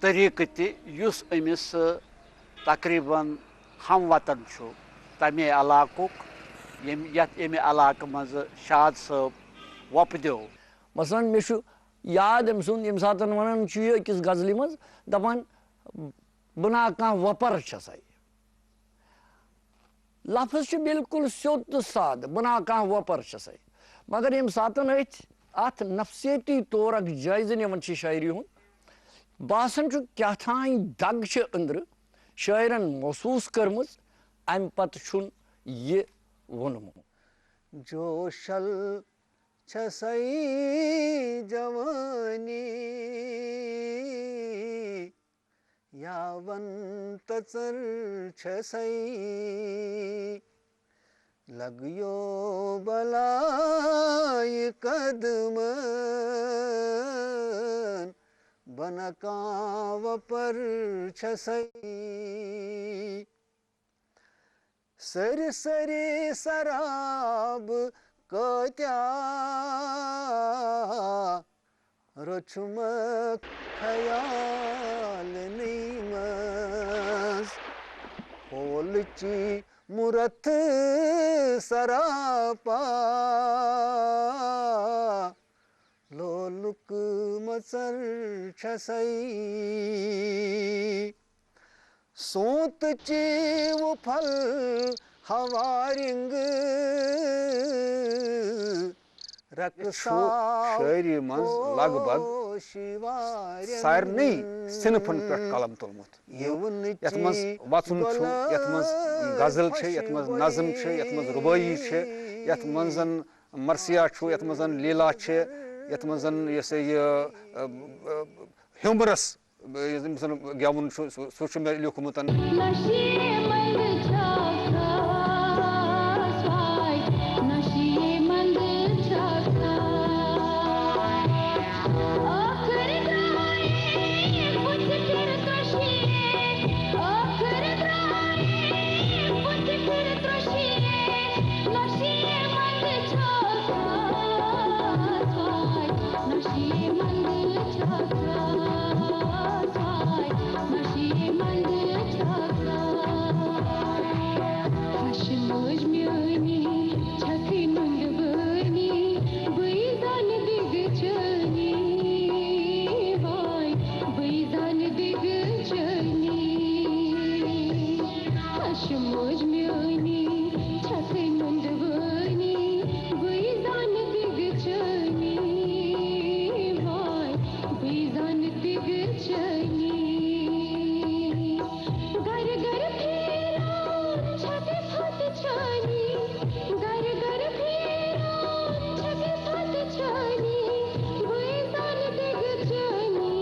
طریٖقہٕ تہِ، یُس أمِس، آ، تقریباً ہم وطن چھُ تمے علاقُک، ییٚمہِ، یتھ، ییٚمہِ علاقہٕ منٛز شاد صٲب وۄپدیو۔ مثلاً مےٚ چھُ یاد أمۍ سُنٛد، ییٚمہِ ساتہٕ ونان چھُ یہِ أکِس غزلہِ منٛز، دپان، بہٕ نا کانٛہہ وۄپر چھسے۔ لفظ چھُ بالکل سیوٚد تہٕ سادٕ، بہٕ نا کانٛہہ وۄپر چھسے۔ مگر ییٚمہِ ساتن أتھۍ، اتھ نفسیٲتی طور اکھ جٲیزٕ نِوان چھِ شٲعری ہُنٛد، باسان چھُ کیٛاہ تام دگ چھِ أنٛدرٕ شٲعرن محسوٗس کٔرمٕژ، امہِ پتہٕ چھُن یہِ ووٚنمُت۔ جوشل چھسے جوانی، یا ون تژر چھسے۔ لگیو بلایہِ قدمن، بنہ کانٛہہ وۄپر چھسے۔ سٔرۍ سٔرۍ سراب کۭتیاہ رٔچھمکھ خیالنٕے منٛز۔ ہولچی مُرتھ سراپا لولُک مژر چھسے۔ سونتچی وُپھل ہوارنگ، یہِ چھُ رقصاو شٲعری منٛز لگ بگ پوشی وارٮ۪ن۔ سارنٕے صنفن پٮ۪ٹھ قلم تُلمُت۔ یِونٕچی یتھ منٛز وژُن چھُ، یتھ منٛز غزل چھِ، یتھ منٛز نظم چھِ، یتھ منٛز رُبٲعی چھِ، یتھ منٛز مرثیہ چھُ، یتھ منٛز لیلا چھِ، یتھ منٛز یہِ ہسا یہِ، ا، ا، ہیومرس یُس زَن گٮ۪وُن چھُ، سُہ، سُہ چھُ مےٚ لیوٗکھمُت۔ نشے مند چھا خاص پاے، نشے مند چھا خاص۔ ٲخٕر درٛایے بُتھِ پھِرِ ترٛوشے، ٲخٕر درٛایے بُتھِ پھِرِ ترٛوشے۔ نشے مند چھا خاص پاے، نشے مند چھا خاص پاے، نشے مند چھا خاص۔ ہش مٲج میٲنی، چھکھٕے نُنٛدٕ بٲنی، بٕے زن دِگہٕ چٲنی، واے، بٕے زن دِگہٕ چٲنی۔ ہش مٲج میٲنی، چھکھٕے نُنٛدٕ بٲنی، بٕے زن دِگہٕ چٲنی، واے، بٕے زن دِگہٕ چٲنی۔ گرٕ گرٕ پھیران چھکھٕے پھۄتہٕ چھٲنی، گرٕ گرٕ پھیران چھکھٕے پھۄتہٕ چھٲنی، بٕے زن دِگہٕ چٲنی،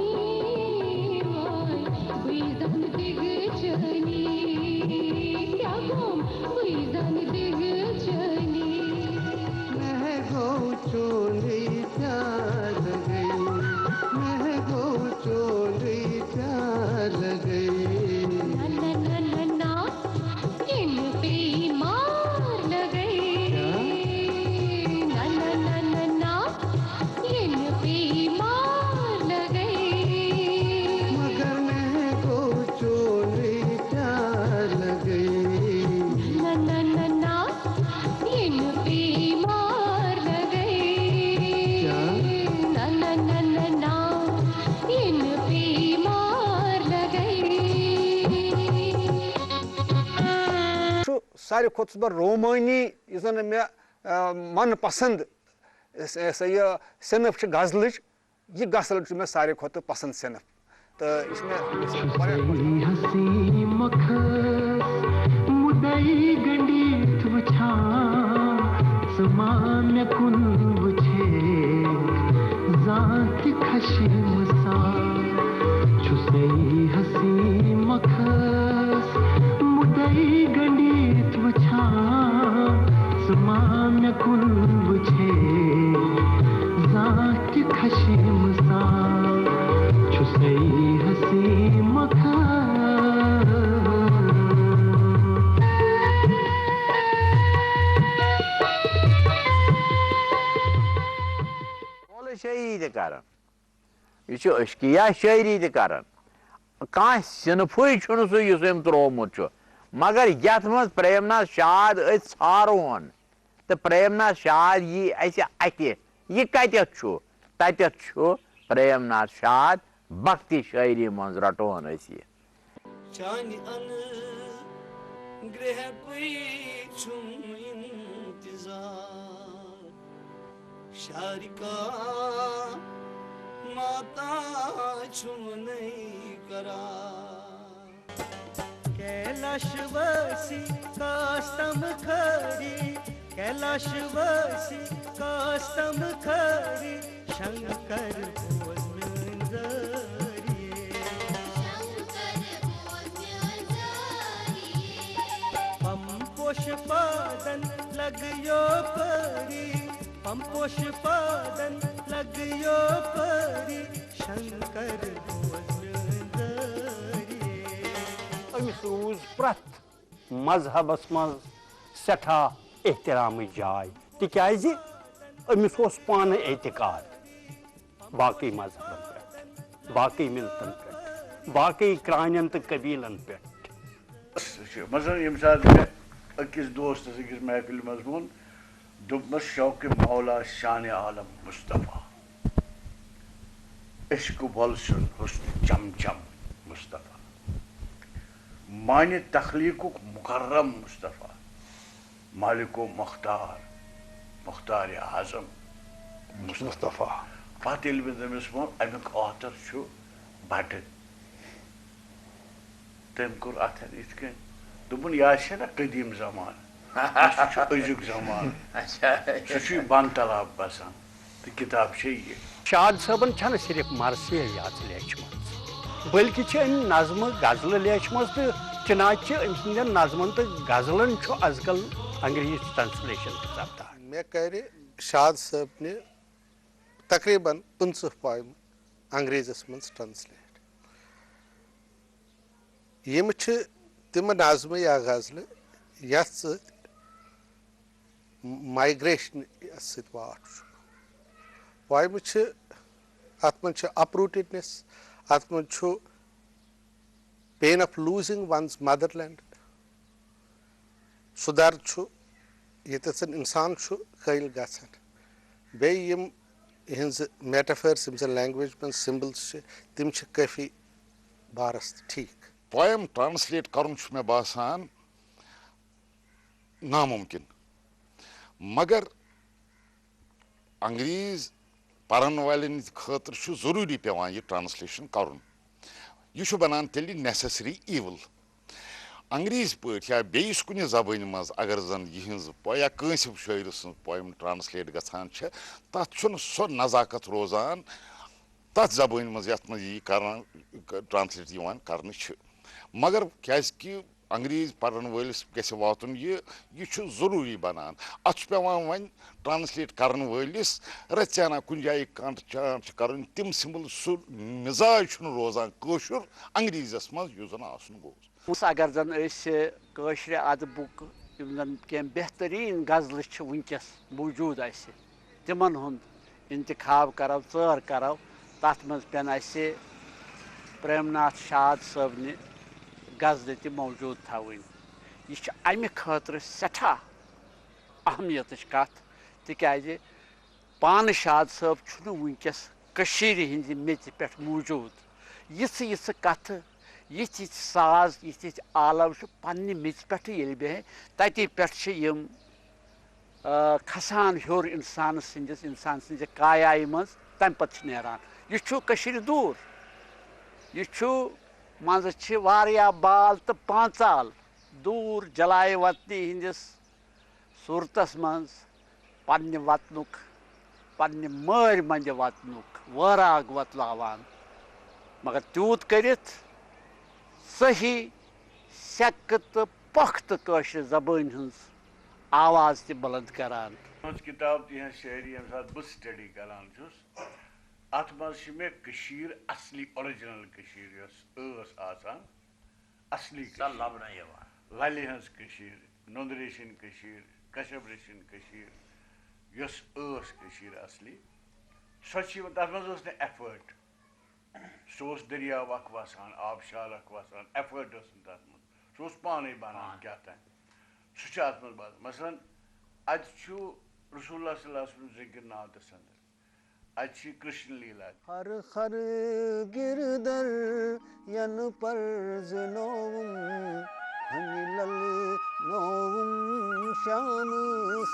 واے، بٕے زن دِگہٕ چٲنی۔ کیٛاہ گوٚم؟ بٕے زن دِگہٕ چٲنی۔ مےٚ گوٚو چونُے پیار لگے، مےٚ گوٚو چونُے پیار لگے۔ نہ، نہ، نہ، نہ، نہ، یہِ نہٕ پیٚیہِ مار لگے۔ کیٛاہ؟ نہ، نہ، نہ، نہ، نہ، یہِ نہٕ پیٚیہِ مار لگے۔ مگر مےٚ گوٚو چونُے پیار لگے۔ نہ، نہ، نہ، نہ، یہِ نہٕ پیٚیہِ مار لگے۔ کیٛاہ؟ نہ، نہ، نہ، نہ، نہ، یہِ نہٕ پیٚیہِ مار لگے۔ چھُ ساروی کھۄتہٕ چھُس بہٕ رومٲنی، یُس زَن مےٚ، آ، من پسنٛد، یہِ ہسا یہِ صنف چھِ غزلٕچ، یہِ غزل چھُ مےٚ ساروی کھۄتہٕ پسنٛد صنف۔ تہٕ یہِ چھُ مےٚ، یہِ چھُ واریاہ خۄش کران۔ حسین مخس مدعی گنڈیت وچھان، ژٕ ما مےٚ کُن وٕچھے زانٛہہ تہِ خشیٖمہٕ سان۔ چھُسے حسین مخس مُدعی گنڈیت وٕچھان، ژٕ ما مےٚ کُن وٕچھے زانٛہہ تہِ خشیٖمہٕ سان۔ چھُسے حسین مخس۔ مولہٕ شٲعری تہِ کران۔ یہِ چھُ عشقیہ شٲعری تہِ کران۔ کانٛہہ صنفٕے چھُنہٕ سُہ یُس أمۍ ترٛوومُت چھُ۔ مگر یَتھ منٛز پریم ناتھ شاد أسۍ ژھارون تہٕ پریم ناتھ شاد یی اَسہِ اَتھِ، یہِ کَتٮ۪تھ چھُ؟ تَتٮ۪تھ چھُ پریم ناتھ شاد بھکتی شٲعری منٛز رَٹون أسۍ یہِ۔ چانہِ انہٕ گرٛہہ پُے چھُم انتظار۔ شارکا ماتا چھُم نَے قرار۔ کیلاش وٲسی کاستم کھٲری، کیلاش وٲسی کاستم کھٲری، شنکر بوز میٲنۍ زٲری۔ پم پوش پادن لگیو پٲری، پم پوش پادن لگیو پٲری، شنکر بوز میٲنۍ زٲری۔ أمِس روٗز پرٛٮ۪تھ مذہبس منٛز سٮ۪ٹھاہ احترامٕچ جاے، تِکیازِ أمِس اوس پانہٕ اعتقاد باقٕے مذہبن پٮ۪ٹھ، باقٕے ملتن پٮ۪ٹھ، باقٕے کرٛانٮ۪ن تہٕ قبیلن پٮ۪ٹھ۔ مثلاً، ییٚمہِ ساتہٕ مےٚ أکِس دوستس أکِس محفلہِ منٛز ووٚن، دوٚپمس، "شوقِ مولا شانِ عالم مصطفیٰ، عشق بۄلسُن حسن چم چم مصطفیٰ، معنی تخلیقُک مکرم مصطفیٰ، مالک و مختار، مختار اعظم مصطفیٰ۔" مصطفیٰ۔ پتہٕ ییٚلہِ مےٚ تٔمِس ووٚن، اَمیُک author چھُ بٹہٕ۔ تٔمۍ کوٚر اَتھن یِتھ کٔنۍ، دوٚپُن، "یہِ آسہِ ہا نا قدیٖم زمانہٕ، سُہ چھُ أزیُک زمانہٕ، اچھا۔ سُہ چھُ یہِ بن تلاب بسان، تہٕ کِتاب چھےٚ یہِ۔" شاد صٲبن چھنہٕ صرف مرثیہ یٲژ لیچھمٕژ، بلکہِ چھِ أمۍ نظمہٕ غزلہٕ لیچھمٕژ، تہٕ چنانچہ أمۍ سٕنٛدٮ۪ن نظمن تہٕ غزلن چھُ از کل انگریزی translation تہِ سپدان۔ مےٚ کرِ شاد صٲبنہِ تقریباً پٕنٛژٕہ poem انگریزس منٛز translate۔ یِم چھِ تِم نظمہٕ یا غزلہٕ یَتھ سۭتۍ migration یَس سۭتۍ واٹھ چھُ۔ Poem چھِ، اَتھ منٛز چھِ uprootedness، اَتھ منٛز چھُ pain of losing one's motherland۔ سُہ درد چھُ ییٚتٮ۪تھ زن انسان چھُ قٲیِل گژھان۔ بیٚیہِ یِم یِہنٛزٕ metaphors، یِم زن language منٛز symbols چھِ، تِم چھِ کٲفی بارس تہٕ ٹھیٖک۔ Poem translate کرُن چھُ مےٚ باسان ناممکن، مگر انگریز پرن والٮ۪ن ہٕنٛدِ خٲطرٕ چھُ ضروٗری پٮ۪وان یہِ translation کرُن۔ یہِ چھُ بنان تیٚلہِ necessary evil۔ انگریزی پٲٹھۍ یا بیٚیِس کُنہِ زبٲنۍ منٛز اگر زن یِہٕنٛز پو-، یا کٲنٛسہِ شٲعرٕ سٕنٛز poem translate گژھان چھِ، تتھ چھُنہٕ سۄ نزاکت روزان تتھ زبٲنۍ منٛز یتھ منٛز یہِ کران، translate یِوان کرنہٕ چھِ۔ مگر کیازِ کہِ انگریز پرن وٲلِس گژھِ واتُن یہِ، یہِ چھُ ضروٗری بنان۔ اتھ چھُ پٮ۪وان وۄنۍ translate کرن وٲلِس رژیانہ کُنہِ جایہِ کانٛٹہٕ چانٛٹھ چھِ کرٕنۍ، تِم symbols، سُہ مزاج چھُنہٕ روزان کٲشُر انگریزس منٛز یُس زن آسُن گوٚژھ۔ اگر زن أسۍ کٲشرِ ادبُک یِم زن کینٛہہ بہتریٖن غزلہٕ چھِ وٕنکیٚس موٗجوٗد اسہِ، تِمن ہُنٛد انتخاب کرو، ژٲر کرو، تتھ منٛز پٮ۪ن اسہِ پریم ناتھ شاد صٲبنہِ غزلہٕ تہِ موجود تھاوٕنۍ۔ یہِ چھِ امہِ خٲطرٕ سٮ۪ٹھاہ اہمیتٕچ کتھ، تِکیازِ پانہٕ شاد صٲب چھُنہٕ وٕنکیٚس کٔشیٖرِ ہٕنٛزِ میٚژِ پٮ۪ٹھ موٗجوٗد۔ یِژھٕ یِژھٕ کتھٕ، یِتھۍ یِتھۍ ساز، یِتھۍ یِتھۍ آلو چھِ پننہِ میٚژِ پٮ۪ٹھٕ ییٚلہِ بیٚہہِ، تَتی پٮ۪ٹھ چھِ یِم، آ، کھسان ہیوٚر اِنسان سٕنٛدِس، اِنسان سٕنٛزِ کایایہِ منٛز، تَمہِ پتہٕ چھِ نیران۔ یہِ چھُ کٔشیٖرِ دوٗر، یہِ چھُ، منٛزٕ چھِ واریاہ بال تہٕ پانٛژال دوٗر جلایہِ وطنی ہٕنٛدِس صوٗرتس منٛز پننہِ وطنُک، پننہِ مٲرۍ مندِ وطنُک وٲراگ وۄتلاوان، مگر تیوٗت کٔرِتھ صحیح، سیٚکہٕ تہٕ پۄختہٕ کٲشرِ زبٲنۍ ہٕنٛز آواز تہِ بُلند کران۔ تُہٕنٛز کِتاب تہٕ یِہٕنٛز شٲعری ییٚمہِ ساتہٕ بہٕ study کران چھُس، اَتھ منٛز چھِ مےٚ کٔشیٖر، اصلی original کٔشیٖر یۄس ٲس آسان، اصلی سۄ کٔشیٖر۔ لبنہٕ یِوان۔ للہِ ہٕنٛز کٔشیٖر، نُنٛدٕ ریشِن کٔشیٖر، کشب ریشِن کٔشیٖر، یۄس ٲس کٔشیٖر اصلی، سۄ چھِ یِوان، تَتھ منٛز ٲس نہٕ effort۔ سُہ اوس دٔریاو اکھ وَسان، آبشار اکھ وَسان، effort ٲس نہٕ تَتھ منٛز۔ سُہ اوس پانَے بَنان پانہٕ۔ کیٛاہ تام۔ سُہ چھُ اَتھ منٛز بَنان۔ مثلاً، اَتہِ چھُ رسول اللہ صلی اللہ علیہ وسلم ذِکر نعتَس اندر۔ اَتہِ چھِ کرشن لیلا تہِ۔ ہر ہر گردر ین پرزنووُم، کھۄنہِ للہِ نووُم شام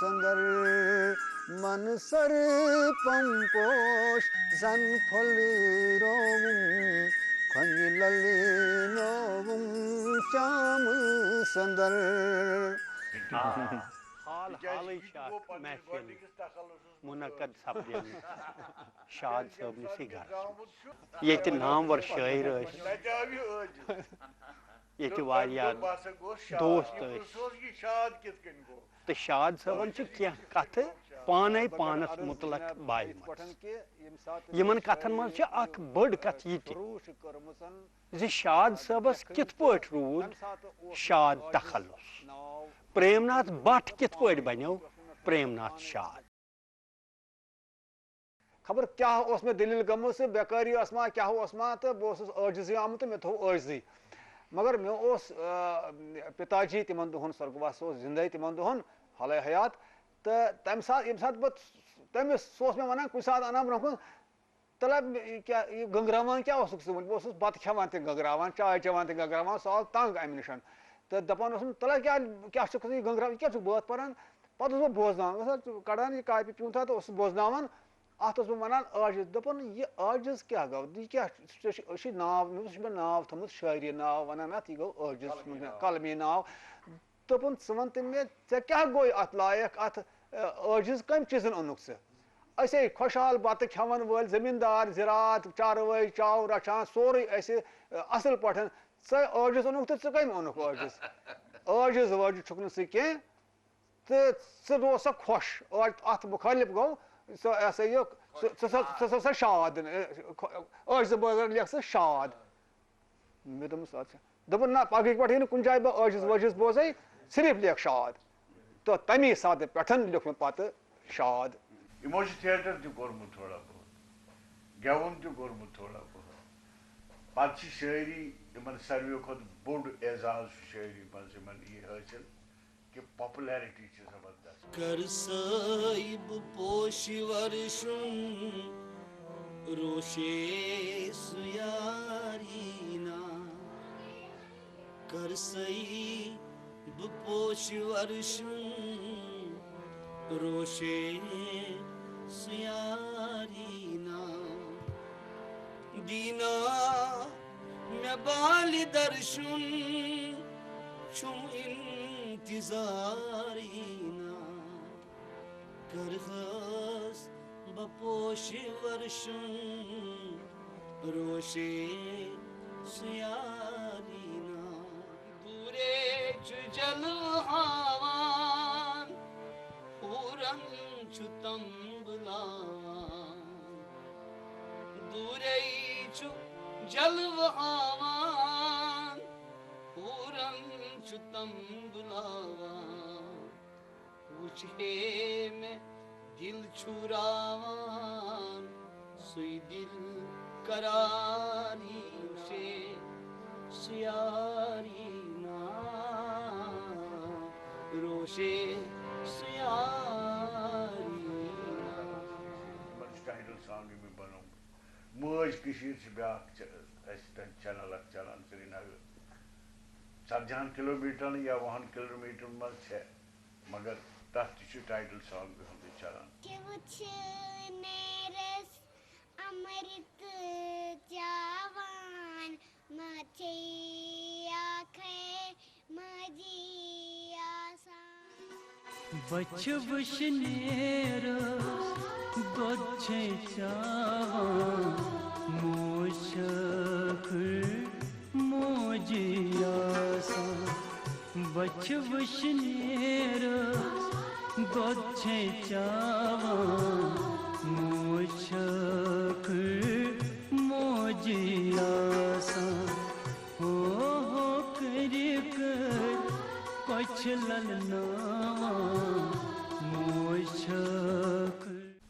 سندر۔ من سر پم پوش زن پھۄلرووُم، کھۄنہِ للہِ نووُم شام سندر۔ حال حالٕے چھِ اکھ محفل منعقد سپدیمٕژ شاد صٲبنِسٕے گرس منٛز، ییٚتہِ نامور شٲعر ٲسۍ، ییٚتہِ واریاہ دوست ٲسۍ۔ تہٕ شاد صٲبن چھِ کینٛہہ کتھٕ پانے پانس متعلق بایمژٕ۔ یِمن کتھن منٛز چھِ اکھ بٔڑ کتھ یہِ تہِ زِ شاد صٲبس کِتھ پٲٹھۍ روٗد شاد تخلص، پریم ناتھ بٹ کِتھ پٲٹھۍ بنیو پریم ناتھ شاد۔ خبر کیٛاہ اوس مےٚ دٔلیٖل گٔمٕژ، بے قٲری ٲس ما کیٛاہ اوس ما، تہٕ بہٕ اوسُس عٲجزی آمُت تہٕ مےٚ تھوٚو عٲجزی۔ مگر مےٚ اوس آ، پِتا جی تِمن دۄہن، سۄرگواس اوس زِندَے تِمن دۄہن، حالے حیات۔ تہٕ تَمہِ ساتہٕ، ییٚمہِ ساتہٕ بہٕ تٔمِس، سُہ اوس مےٚ وَنان کُنہِ ساتہٕ اَنان برونٛہہ کُن، تَلہ یہِ کیٛاہ، یہِ گٔنٛگراوان کیٛاہ اوسُکھ ژٕ وٕنہِ؟ بہٕ اوسُس بَتہٕ کھٮ۪وان تہِ گٔنٛگراوان، چاے چٮ۪وان تہِ گٔنٛگراوان، سُہ آو تنٛگ اَمہِ نِش۔ تہٕ دَپان اوسُم، تَلہ کیٛاہ، کیٛاہ چھُکھ ژٕ یہِ گٔنٛگراوان، یہِ کیٛاہ چھُکھ بٲتھ پَران؟ پَتہٕ اوسُس بہٕ بوزناوان، اوس اَتھ کَڑان یہِ کاپی پیوٗنٛتھا تہٕ اوسُس بوزناوان۔ اَتھ اوسُس بہٕ وَنان عٲجِز، دوٚپُن، "یہِ عٲجِز کیٛاہ گوٚو؟ یہِ کیٛاہ، ژےٚ چھُ، أسۍ چھِ ناو، مےٚ چھُ مےٚ ناو تھوٚمُت شٲعری ناو، وَنان اَتھ، یہِ گوٚو عٲجِز، قلمی ناو۔" دوٚپُن، "ژٕ وَن تہٕ مےٚ، ژےٚ کیٛاہ گوٚے اَتھ لایق، اَتھ، ٲ، عٲجِز کَمہِ چیٖزَن اوٚنُکھ ژٕ؟ أسے خۄشحال بَتہٕ کھٮ۪وَن وٲلۍ، زٔمیٖندار، زِراعت، چاروٲے، چاو رَچھان، سورُے اَسہِ، ٲ، اَصٕل پٲٹھۍ۔ ژٕ عٲجِز اوٚنُکھ تہٕ ژٕ کَمہِ اوٚنُکھ عٲجِز؟ عٲجِز وٲجِز چھُکھ نہٕ ژٕ کینٛہہ۔" تہٕ ژٕ روز سا خۄش۔ ٲدۍ اَتھ مُخٲلِف گوٚو، ژٕ، یہِ ہسا یہِ، ژٕ، ژٕ سا، ژٕ سا، سا شاد۔ ٲدۍ زٕ بٲگرن لیکھ ژٕ شاد۔ مےٚ دوٚپمَس، "اَدٕ سا۔" دوٚپُن، "نہ، پگہٕکۍ پٮ۪ٹھ یہِ نہٕ کُنہِ جایہِ بہٕ ٲدۍ زٕ وٲجِز بوزے، صرف لیکھ شاد۔" تہٕ تَمی ساتہٕ پٮ۪ٹھ لیوٚکھ مےٚ پَتہٕ شاد۔ یِمو چھُ تھیٹر تہِ کوٚرمُت تھوڑا بہت، گٮ۪وُن تہِ کوٚرمُت تھوڑا بہت۔ پتہٕ چھِ شٲعری، یِمن ساروِیو کھۄتہٕ بوٚڑ اعزاز چھُ شٲعری منٛز یِمن یہِ حٲصِل کہِ پاپولیرٹی چھِ زبردست۔ کر سایب پوش ورشن روشے سیارینا۔ کر سایب پوش ورشن روشے سیارینا۔ دینا مےٚ بالہِ درشُن چھُم اِنتظارٕے نا۔ کَرہَس بہٕ پوشہِ ورشُن روشے سُیارٕے نا۔ دوٗرے چھُ جلوٕ ہاوان، ہوٗرن چھُ تمبلاوان۔ دوٗرے چھُ جلوٕ ہاوان، ہوٗرن چھُ تمبلاوان۔ وٕچھ ہے مےٚ دِل چھُ راوان، سُے دِل قراری چھے سُیاری نا، روشے سُیاری نا۔ یِمن چھُ ٹایٹل سانگ یِمن بنومُت۔ مٲج کٔشیٖر چھِ بیٛاکھ چ-، اَسہِ تَتہِ چینل اکھ چلان سرینگر۔ ژتجی ہن کلومیٹرن یا وُہن کلومیٹرن منٛز چھےٚ، مگر تَتھ تہِ چھُ ٹایٹل سانگ ہُنٛدُے چلان۔ چھِ وٕچھِو نیرَس اَمرِت چاوان، ماچھے آکھے ماجی آسان۔ بچھِ وٕچھنیرس دۄد چھے چاوان، موج چھکھ موجی آسان۔ بچھِ وٕچھنیرس دۄد چھے چاوان، موج چھکھ موجی آسان۔ ہو ہو کٔرِکھ کۄچھِ للناوان، موج چھکھ۔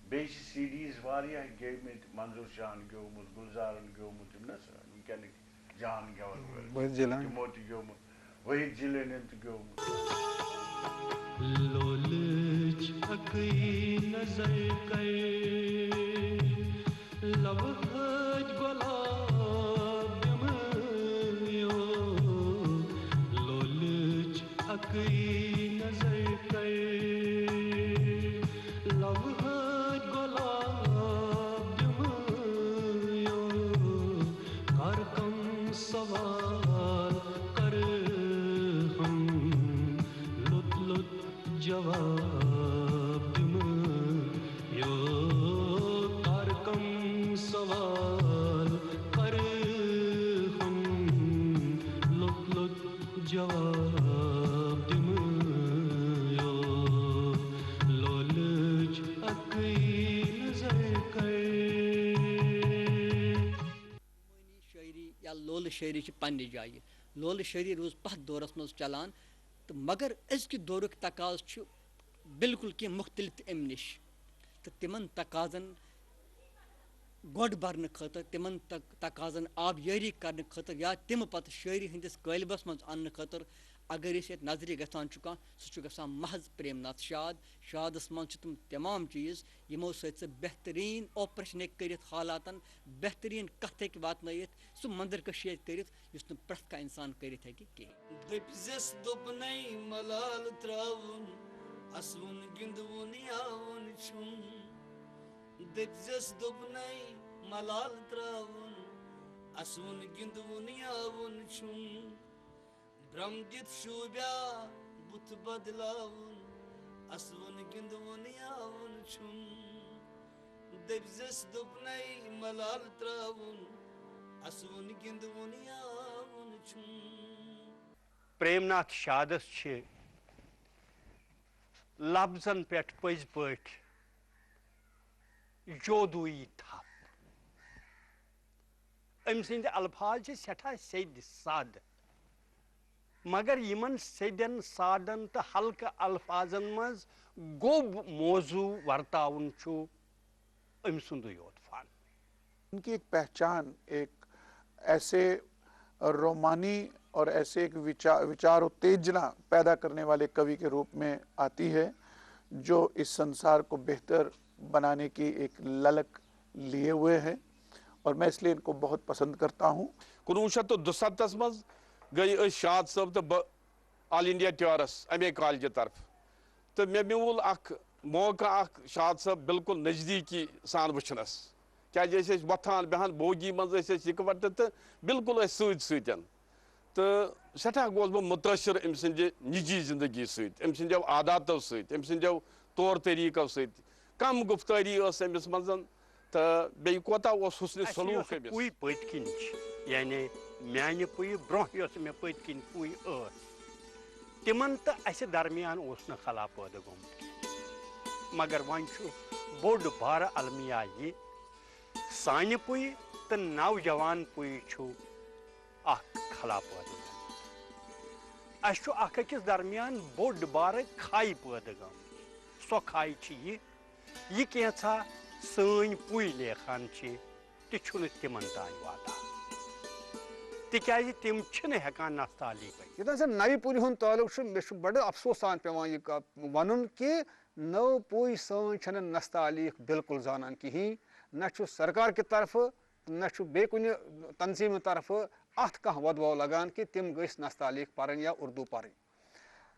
بیٚیہِ چھِ سی ڈیٖز واریاہ گیٚومٕتۍ، منظور شاہن گیومُت، گُلزارن گیومُت، یِم نہ سا وٕنکیٚنٕکۍ جان گٮ۪وَن وٲلۍ۔ وحید جیلانی۔ تِمو تہِ گیومُت، وحید جیلٲنیَن تہِ گیومُت۔ لولٕچ اَکٕے نظر کر، لَوہٕچ گۄلاب دِمہٕ یو، لولٕچ اَکٕے نظر کر۔ لَوہٕچ گۄلاب دِمہٕ یو، کر کم سوال کر ہم، لوٚت لوٚت جواب دِمہٕ یو، کر کم سوال کر ہم، لوٚت لوٚت جواب دِمہٕ یو، لولٕچ اَکٕے نظر کر۔ شٲعری یا لولہٕ شٲعری چھِ پننہِ جایہِ۔ لولہٕ شٲعری روٗز پتھ دورس منٛز چلان، تہٕ مگر أزکہِ دورُک تقاضہٕ چھُ بالکل کینٛہہ مُختلف تہِ امہِ نِش۔ تہٕ تِمن تقاضن گۄڈ برنہٕ خٲطرٕ، تِمن تق- تقاضن آبیٲری کرنہٕ خٲطرٕ یا تِم پتہٕ شٲعری ہٕنٛدِس قٲلبس منٛز اننہٕ خٲطرٕ اگر أسۍ ییٚتہِ نظرِ گژھان چھُ کانٛہہ، سُہ چھُ گژھان محض پریم ناتھ شاد۔ شادس منٛز چھِ تِم تمام چیٖز یِمو سۭتۍ سُہ بہتریٖن آپریشن ہیٚکہِ کٔرِتھ، حالاتن بہتریٖن کتھ ہیٚکہِ واتنٲیِتھ، سُہ منظر کشی ہیٚکہِ کٔرِتھ یُس نہٕ پرٛٮ۪تھ کانٛہہ انسان کٔرِتھ ہیٚکہِ کِہیٖنۍ۔ دٔپزٮ۪س دوٚپنَے ملال ترٛاوُن، اَسوُن گِنٛدوُن یاوُن چھُم۔ دٔپزٮ۪س دوٚپنَے ملال ترٛاوُن، اَسوُن گِنٛدوُن یاوُن چھُم۔ برٛم دِتھ شوٗبیا بُتھ بدلاوُن، اَسوُن گِنٛدوُن یاوُن چھُم۔ دٔپزٮ۪س دوٚپنَے ملال ترٛاوُن، اَسوُن گِنٛدوُن یاوُن چھُم۔ پریم ناتھ شادس چھِ لفظن پٮ۪ٹھ پٔزۍ پٲٹھۍ جادویی تھپھ۔ أمۍ سٕنٛدۍ الفاظ چھِ سٮ۪ٹھاہ سیٚدۍ سادٕ، مگر یِمن سیٚدٮ۪ن سادن تہٕ ہلکہٕ الفاظن منٛز گوٚب موضوع ورتاوُن چھُ أمۍ سُنٛدُے یوت فن۔ ان کی ایک پہچان، ایک ایسے رومانی اور ایسے ایک وچار وچار اتیجنا پیدا کرنے والے کبھی کے روپ میں آتی ہے، جو اس سنسار کو بہتر بنانے کی ایک للک لیے ہوئے ہیں، اور میں اس لیے ان کو بہت پسند کرتا ہوں۔ کُنوُہ شیٚتھ تہٕ دُستتھس منٛز گٔے أسۍ شاد صٲب تہٕ بہٕ آل انڈیا ٹیورس امے کالجہِ طرفہٕ، تہٕ مےٚ میوٗل اکھ موقعہٕ اکھ شاد صٲب بالکل نزدیٖکی سان وٕچھنس، کیازِ أسۍ ٲسۍ وۄتھان بیٚہان بوگی منٛز، أسۍ ٲسۍ یِکوٹہٕ تہٕ بالکل ٲسۍ سۭتۍ سۭتۍ۔ تہٕ سٮ۪ٹھاہ گوس بہٕ مُتٲثر أمۍ سٕنٛدِ نجی زندگی سۭتۍ، أمۍ سٕنٛدیو عاداتو سۭتۍ، أمۍ سٕنٛدیو طور طریٖقو سۭتۍ۔ کم گفتٲری ٲس أمِس منٛز، تہٕ بیٚیہِ کوتاہ اوس حُسنِ اَسہِ سلوٗک یۄسہٕ أمِس۔ پُے پٔتۍ کِنۍ چھِ، یعنی میانہِ پُیہِ برونٛہہ یۄس مےٚ پٔتۍ کِنۍ پُے ٲس، تِمن تہٕ اَسہِ درمیان اوس نہٕ خلا پٲدٕ گوٚمُت کینٛہہ۔ مگر وۄنۍ چھُ بوٚڑ بارٕ المیہ یہِ، سانہِ پُیہِ تہٕ نوجوان پُیہِ چھُ اکھ خلا پٲدٕ گوٚمُت۔ اَسہِ چھُ اکھ أکِس درمیان بوٚڑ بارٕ کھے پٲدٕ گٔمٕژ۔ سۄ کھے چھِ یہِ، یہِ کینٛژھا سٲنۍ پُے لیکھان چھِ، تہِ چھُنہٕ تِمن تام واتان، تِکیازِ تِم چھِنہٕ ہٮ۪کان نستعلیق بٔنِتھ۔ یوٚتام زن نوِ پُرِ ہُنٛد تعلق چھُ، مےٚ چھُ بڑٕ افسوس سان پٮ۪وان یہِ ک- ونُن کہِ نٔو پُے سٲنۍ چھَنہٕ نستعلیق بالکل زانان کِہیٖنۍ، نہ چھُ سرکار کہِ طرفہٕ، نہ چھُ بیٚیہِ کُنہِ تنظیٖمہٕ طرفہٕ اَتھ کانٛہہ وۄدواو لگان کہِ تِم گٔژھۍ نستعلیق پرٕنۍ یا اردو پرٕنۍ۔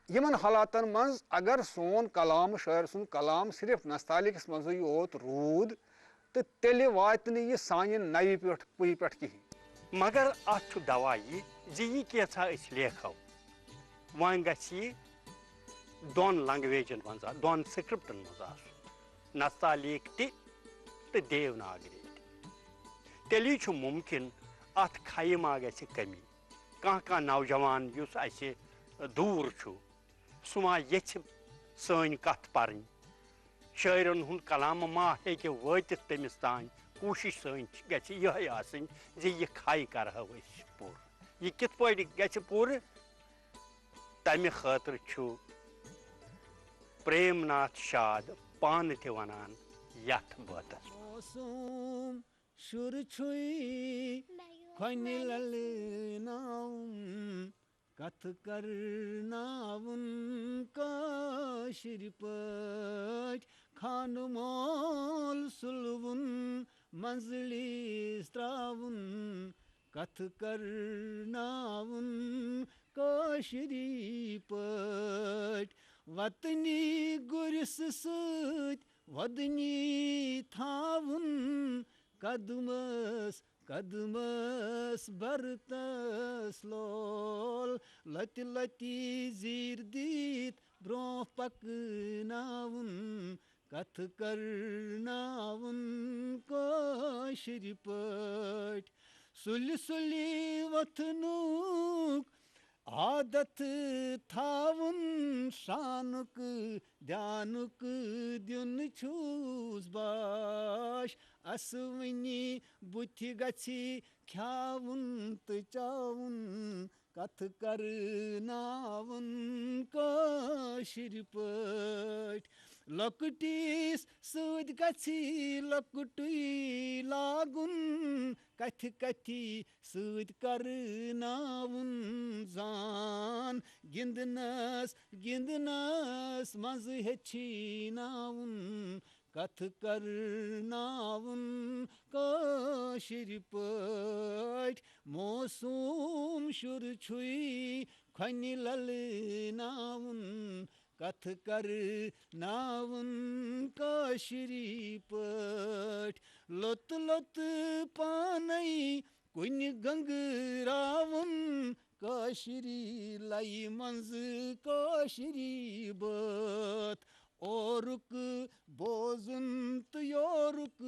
یِمن حالاتن منٛز اگر سون کلام، شٲعر سُنٛد کلام صرف نستعلیقس منٛزٕے یوت روٗد، تہٕ تیٚلہِ واتہِ نہٕ یہِ سانہِ نوِ پٮ۪ٹھ، پُیہِ پٮ۪ٹھ کِہیٖنۍ۔ مگر اَتھ چھُ دوا یہِ زِ یہِ کینٛژھا أسۍ لیکھو، وۄنۍ گژھِ یہِ دۄن لنگویجن منٛز آ-، دۄن سکرپٹن منٛز آسُن، نستعلیق تہِ تہٕ دیوناگری تہِ۔ تیٚلی چھُ مُمکِن اَتھ کھیہِ ما گژھِ کمی۔ کانٛہہ کانٛہہ نوجوان یُس اَسہِ دوٗر چھُ، سُہ ما یژھِ سٲنۍ کتھ پرٕنۍ؟ شٲعرن ہُنٛد کلام ما ہیٚکہِ وٲتِتھ تٔمِس تام؟ کوٗشِش سٲنۍ چھِ، گژھِ یِہے آسٕنۍ زِ یہِ کھے کرہو أسۍ پوٗرٕ۔ یہِ کِتھ پٲٹھۍ گژھِ پوٗرٕ؟ تمہِ خٲطرٕ چھُ پریم ناتھ شاد پانہٕ تہِ ونان یتھ بٲتس۔ موسم شُر چھُے کھۄنہِ للناوُن، کتھٕ کرناوُن کٲشِرۍ پٲٹھۍ۔ خانہٕ مول سُلوُن منزلِس تراوُن، کتھٕ کرناوُن کٲشِری پٲٹھۍ۔ وطنی گُرِس سۭتۍ وۄدنی تھاوُن، قدمس قدمس برتس لول، لتہِ لتہِ زیٖر دِتھ برونٛہہ پکناوُن، کتھٕ کرناوُن کٲشِرۍ پٲٹھۍ۔ سُلہِ سُلہِ وۄتھنُک عادت تھاوُن، شانُک دیانُک دیُن چھُس باش۔ اسوٕنی بُتھِ گژھِ کھیاوُن تہٕ چاوُن، کتھٕ کرناوُن کٲشِرۍ پٲٹھۍ۔ لۄکٹِس سۭتۍ گژھِ لۄکٹُے لاگُن، کتھِ کتھِ سۭتۍ کرناوُن زان۔ گِنٛدنس گِنٛدنس منٛز ہیٚچھناوُن، کتھٕ کرناوُن کٲشِرۍ پٲٹھۍ۔ موسوم شُر چھُے کھۄنہِ للناوُن، کتھٕ کرناوُن کٲشِرۍ پٲٹھۍ۔ لوٚت لوٚت پانے کُنہِ گنٛگراوُن، کٲشِرۍ لیہِ منٛز کٲشِرۍ بٲتھ۔ اورُک بوزُن تہٕ یورُک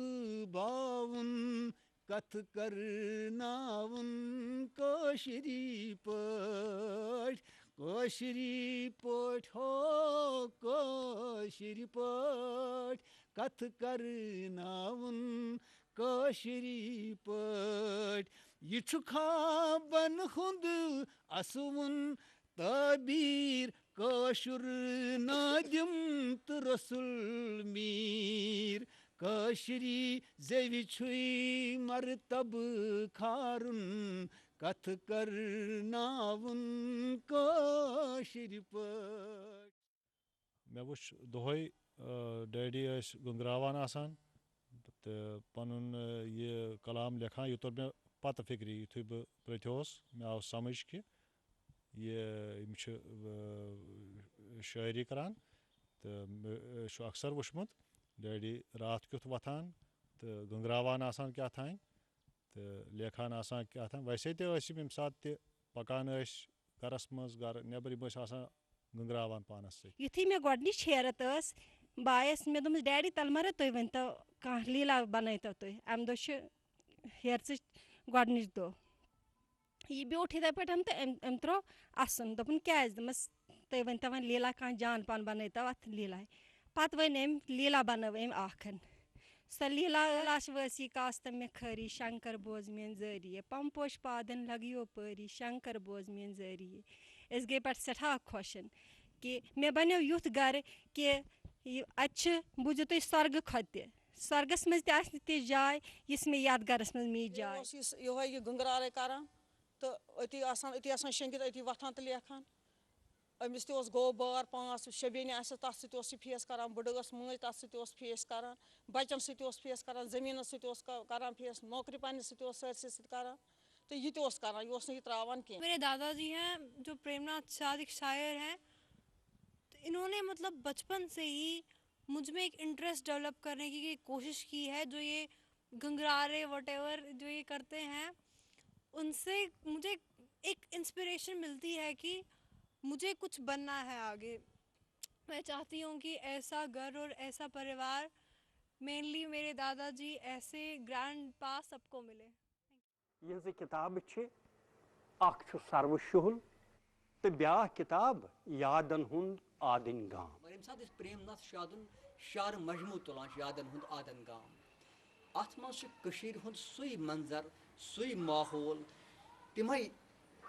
باوُن، کتھٕ کرناوُن کٲشِرۍ پٲٹھۍ، کٲشِرۍ پٲٹھۍ ہو، کٲشِرۍ پٲٹھۍ کتھٕ کرناوُن کٲشِرۍ پٲٹھۍ۔ یہِ چھُ خوابن ہُنٛد اسوُن تعبیٖر، کٲشُر نٲدِم تہٕ رسول میٖر۔ کٲشِرِ زیوِ چھُے مرتبہٕ کھارُن، کتھٕ کرناوُن کٲشِرۍ پٲٹھۍ۔ مےٚ وٕچھ دۄہے، آ، ڈیڈی ٲسۍ گنٛگراوان آسان تہٕ پنُن، آ، یہِ کلام لیکھان۔ یہِ توٚر مےٚ پتہٕ فکرِ، یُتھُے بہٕ پرٛژھیوس، مےٚ آو سمجھ کہِ یہِ، یِم چھِ، آ، شٲعری کران تہٕ مےٚ چھُ اکثر وٕچھمُت ڈیڈی راتھ کیُتھ وۄتھان تہٕ گنٛگراوان آسان کیٛاہ تام تہٕ لیکھان آسان کیٛاہ تام۔ ویسے تہِ ٲسۍ یِم ییٚمہِ ساتہٕ تہِ پکان ٲسۍ گرس منٛز، گرٕ نٮ۪بر، یِم ٲسۍ آسان گنٛگراوان پانس سۭتۍ۔ یُتھُے مےٚ گۄڈٕنِچ ہیرت ٲس، بہٕ آیس، مےٚ دوٚپمَس، "ڈیڈی، تَلہٕ ما رَٹہٕ تُہۍ وۄنۍ تو کانٛہہ لیٖلا بنٲیتو تُہۍ؟" اَمہِ دۄہ چھِ ہیرژٕچ گۄڈٕنِچ دۄہ۔ یہِ بیوٗٹھ یِتھَے پٲٹھۍ تہٕ أمۍ، أمۍ ترٛوو اَسُن۔ دوٚپُن، "کیٛازِ؟" دوٚپمَس، "تُہۍ ؤنۍ تو وۄنۍ لیٖلا کانٛہہ جان پہن بنٲیتو اَتھ لیٖلایہِ۔" پتہٕ ؤنۍ أمۍ، لیٖلا بنٲو أمۍ اَکھ ہن۔ سۄ لیٖلا ٲس وٲسی کاستہٕ مےٚ خٲری، شنکر بوز میٲنۍ زٲری۔ پم پوش پادن لگیو پٲری، شنکر بوز میٲنۍ زٲری۔ أسۍ گٔے پتہٕ سٮ۪ٹھاہ خۄش کہِ مےٚ بنیو یُتھ گرٕ کہِ یہِ، اَتہِ چھِ، بوٗزِو تُہۍ، سۄرگہٕ کھۄتہٕ تہِ، سۄرگس منٛز تہِ آسہِ نہٕ تِژھ جاے، یِژھ مےٚ یَتھ گرس منٛز میٖج جاے۔ اوس یہِ یِہوٚے یہِ گنٛگرارَے کران تہٕ أتی آسان، أتی آسان شۄنٛگِتھ، أتی وۄتھان تہٕ لیکھان۔ أمِس تہِ اوس گوٚو بار، پانٛژھ شےٚ بیٚنہِ آسہِ، تَتھ سۭتۍ اوس یہِ فیس کران، بٕڈٕ ٲس مٲج، تَتھ سۭتۍ اوس فیس کران، بَچَن سۭتۍ اوس فیس کران، زٔمیٖنَس سۭتۍ اوس ک-، کران فیس، نوکری پنٛنِس سۭتۍ اوس سٲرسٕے سۭتۍ کران، تہٕ یہِ تہِ اوس کران، یہِ اوس نہٕ یہِ ترٛاوان کینٛہہ۔ میرے दादाजी हैं, जो प्रेमनाथ शाह एक शायर हैं, तो इन्होंने, मतलब, बचपन से ही मुझ में एक इंटरेस्ट डेवलप करने की कोशिश की है। जो ये गंगरारे, वटेवर जो ये करते हैं, उनसे मुझे एक इंस्पिरेशन मिलती है कि मुझे कुछ बनना है आगे। मैं चाहती हूँ कि ऐसा घर और ऐसा परिवार, मेनली मेरे दादाजी, ऐसे ग्रैंड पा सबको मिले। یِہٕنٛزٕ کِتابہٕ چھِ، اَکھ چھُ سروٕ شُہُل تہٕ بیٛاکھ کِتاب یادَن ہُنٛد آدٕنۍ گام۔ مگر ییٚمہِ ساتہٕ أسۍ پرٛیم ناتھ شادُن شعر مجموٗعہٕ تُلان چھِ، یادَن ہُنٛد آدَن گام، اَتھ منٛز چھُ کٔشیٖرِ ہُنٛد سُے منظر، سُے ماحول، تِمَے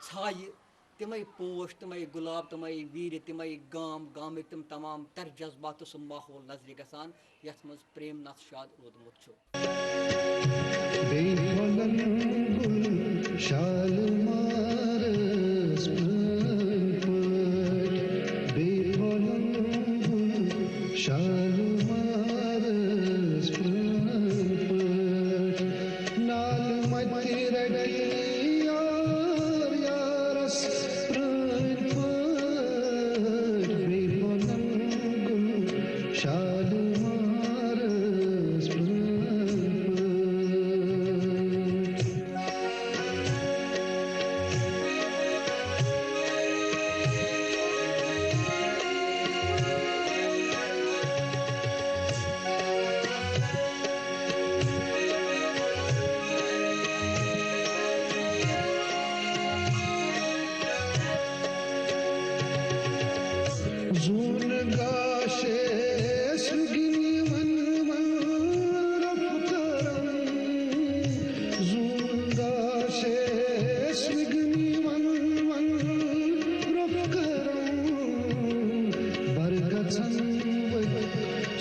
ژھایہِ، تِمَے پوش، تِمَے گُلاب، تِمَے ویٖرِ، تِمَے گام، گامٕکۍ تِم تمام تر جذبات تہٕ سُہ ماحول نظرِ گژھان، یَتھ منٛز پرٛیم ناتھ شاد روٗدمُت چھُ۔ بیٚیہِ پھۄلن گُل شالمارس پرٛٲنۍ پٲٹھۍ، بیٚیہِ پھۄلن گُل شالمارس پرٛٲنۍ پٲٹھۍ۔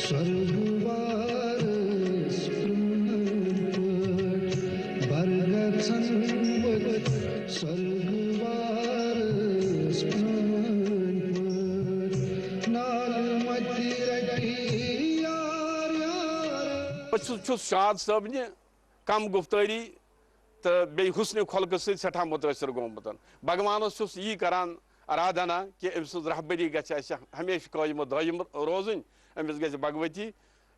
سۄرگہٕ وارس پرٛٲنۍ پٲٹھۍ برگژھن ؤتھۍ۔ سۄرگہٕ وارس پرٛٲنۍ پٲٹھۍ نالہٕ متہِ رٹہِ یار یار۔ بہٕ چھُس، چھُس شاد صٲبنہِ کم گفتٲری تہٕ بیٚیہِ حسنِ خلقہٕ سۭتۍ سٮ۪ٹھاہ مُتٲثر گوٚمُت۔ بھگوانس چھُس یی کران آرادھنا کہِ أمۍ سٕنٛز رہبری گژھِ اَسہِ ہمیشہٕ قٲیِم و دٲیِم روزٕنۍ، أمِس گژھِ بھگؤتی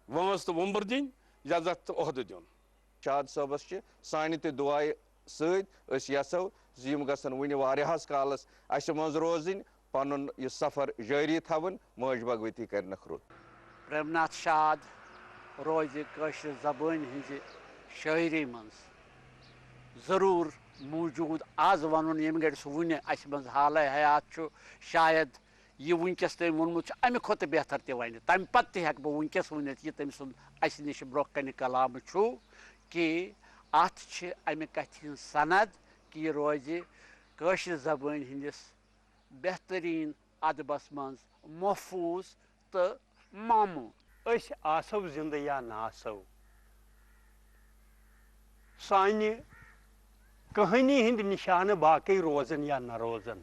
وٲنٛس تہٕ وۄمبُر دِنۍ، عزت تہٕ عہدٕ دیُن۔ شاد صٲبس چھِ سانہِ تہِ دُعایہِ سۭتۍ أسۍ یژھو زِ یِم گژھن وُنہِ واریاہس کالس اسہِ منٛز روزٕنۍ، پنُن یہِ سفر جٲری تھاوُن، مٲج بھگؤتی کرنکھ رُت۔ پریمناتھ شاد روزِ کٲشرِ زبٲنۍ ہٕنٛزِ شٲعری منٛز ضروٗر موٗجوٗد۔ از ونُن، ییٚمہِ گرِ سُہ وُنہِ اسہِ منٛز حالے حیات چھُ، شاید یہِ وٕنکیٚس تٔمۍ ووٚنمُت چھُ، امہِ کھۄتہٕ بہتر تہِ ونہِ۔ تمہِ پتہٕ تہِ ہیٚکہٕ بہٕ وٕنکیٚس ؤنِتھ، یہِ تٔمۍ سُنٛد اسہِ نِش برونٛہہ کنہِ کلام چھُ، کہِ اتھ چھِ امہِ کتھِ ہٕنٛز سند کہِ یہِ روزِ کٲشرِ زبٲنۍ ہٕنٛدِس بہترین ادبس منٛز محفوظ تہٕ معموٗل۔ أسۍ آسو زندٕ یا نہ آسو، سانہِ کہانی ہٕنٛدۍ نشانہٕ باقٕے روزن یا نہ روزن،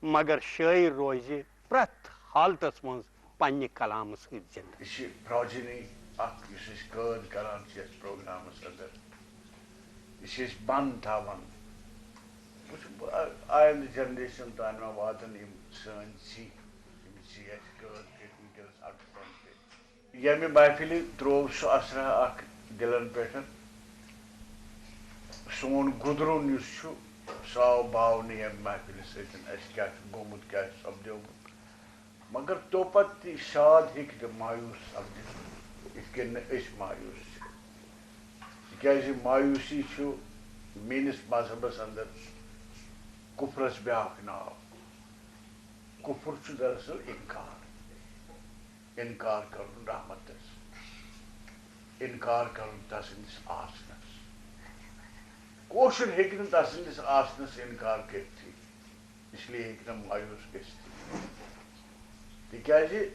مگر شٲعر روزِ پرٛٮ۪تھ حالتس منٛز پننہِ کلامہٕ سۭتۍ زندٕ۔ یہِ چھِ پراجنی اکھ یُس أسۍ قٲد کران چھِ یتھ پروگرامس اندر۔ یہِ چھِ أسۍ بند تھاوان۔ وٕچھ، آیندٕ جنریشن تام ما واتن یِم سٲنۍ زی، یِم زی اَسہِ قٲد کٔرۍ وٕنکیٚنس اکھ بند کٔرۍ۔ ییٚمہِ محفلہِ تروو سُہ اثرا اکھ دِلن پٮ۪ٹھ۔ سون گُدرُن یُس چھُ، سُہ آو باونہٕ ییٚمہِ محفلہِ سۭتۍ، اَسہِ کیٛاہ چھُ گوٚمُت، کیٛاہ چھُ سپدیومُت۔ مگر توپتہٕ تہِ شاد ہیٚکہِ نہٕ مایوس سپدِتھ، یِتھ کٔنۍ نہٕ أسۍ مایوس چھِ۔ تِکیٛازِ مایوسی چھُ میٲنِس مذہبس اندر کفرس بیٛاکھ ناو۔ کفر چھُ دراصل انکار۔ انکار کرُن رحمتس، انکار کرُن تسٕنٛدِس آسنس۔ کٲشُر ہیٚکہِ نہٕ تسٕنٛدِس آسنس انکار کٔرتھٕے، اس لیے ہیٚکہِ نہٕ مایوس گٔژھتھٕے۔ تِکیٛازِ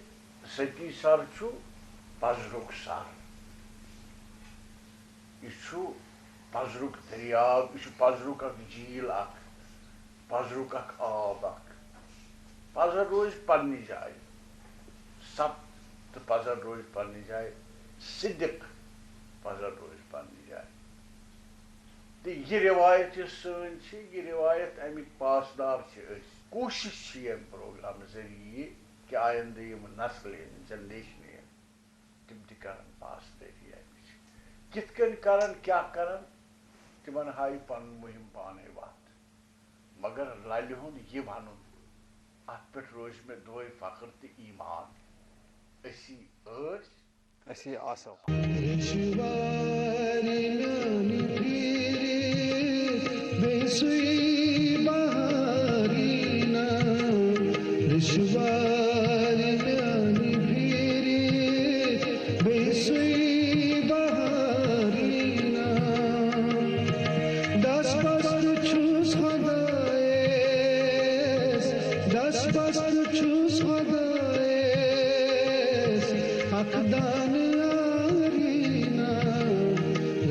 ستی سر چھُ پزرُک سر۔ یہِ چھُ پزرُک دٔریاو، یہِ چھُ پزرُک اکھ جھیٖل اکھ، پزرُک اکھ آب اکھ۔ پزر روزِ پننہِ جایہِ، ثبت تہٕ پزر روزِ پننہِ جایہِ، صدق پزر روزِ پننہِ جایہِ۔ تہٕ یہِ رِوایت یۄس سٲنۍ چھِ، یہِ رِوایت اَمِکۍ پاسدار چھِ أسۍ۔ کوٗشِش چھِ ییٚمہِ پروگرامہٕ ذٔریعہٕ یہِ کہِ آیندٕ یِم نسلہٕ یِن، جنریشنہٕ یِن، تِم تہِ کرن پاسدٲری اَمِچ۔ کِتھ کٔنۍ کرن، کیٛاہ کرن، تِمن ہاوِ پنُن مُہِم پانے وتھ۔ مگر للہِ ہُنٛد یہِ ونُن، اتھ پٮ۪ٹھ روزِ مےٚ دۄہے فخر تہٕ ایمان۔ أسی ٲسۍ۔ أسی آسو۔ رشوارِ میانہِ پھیرِ بیٚیہِ سُے بہارٕے نا۔ رشوارِ میانہِ پھیرِ بیٚیہِ سُے بہارٕے نا۔ دستبست چھُس خۄدایس، دستبست چھُس خۄدایس اکھ دانہٕ آرٕے نا۔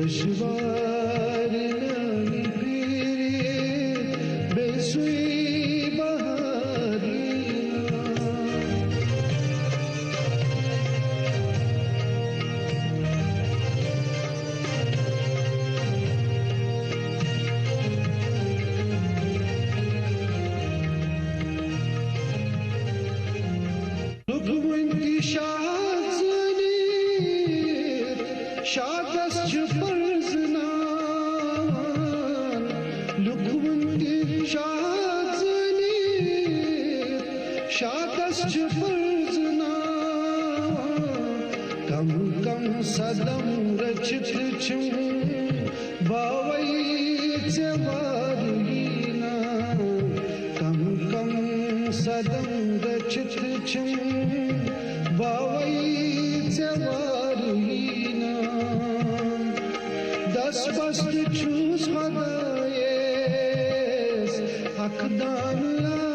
رشوارِ میانہِ پھیرِ بیٚیہِ سُے بہارٕے نا۔ لُکھ وُنہِ تہِ شاد زٲنِتھ شادس چھِ پرزٕناوان۔ لُکھ وُنہِ تہِ شاد زٲنِتھ شادس چھِ پرزٕناوان۔ کم کم صدم رٔچھِتھ چھِم باوے ژےٚ وارٕے نا۔ کم کم صدم رٔچھِتھ چھِم باوے ژےٚ وارٕے نا۔ دستبست چھُس خۄدایس اکھ دانہٕ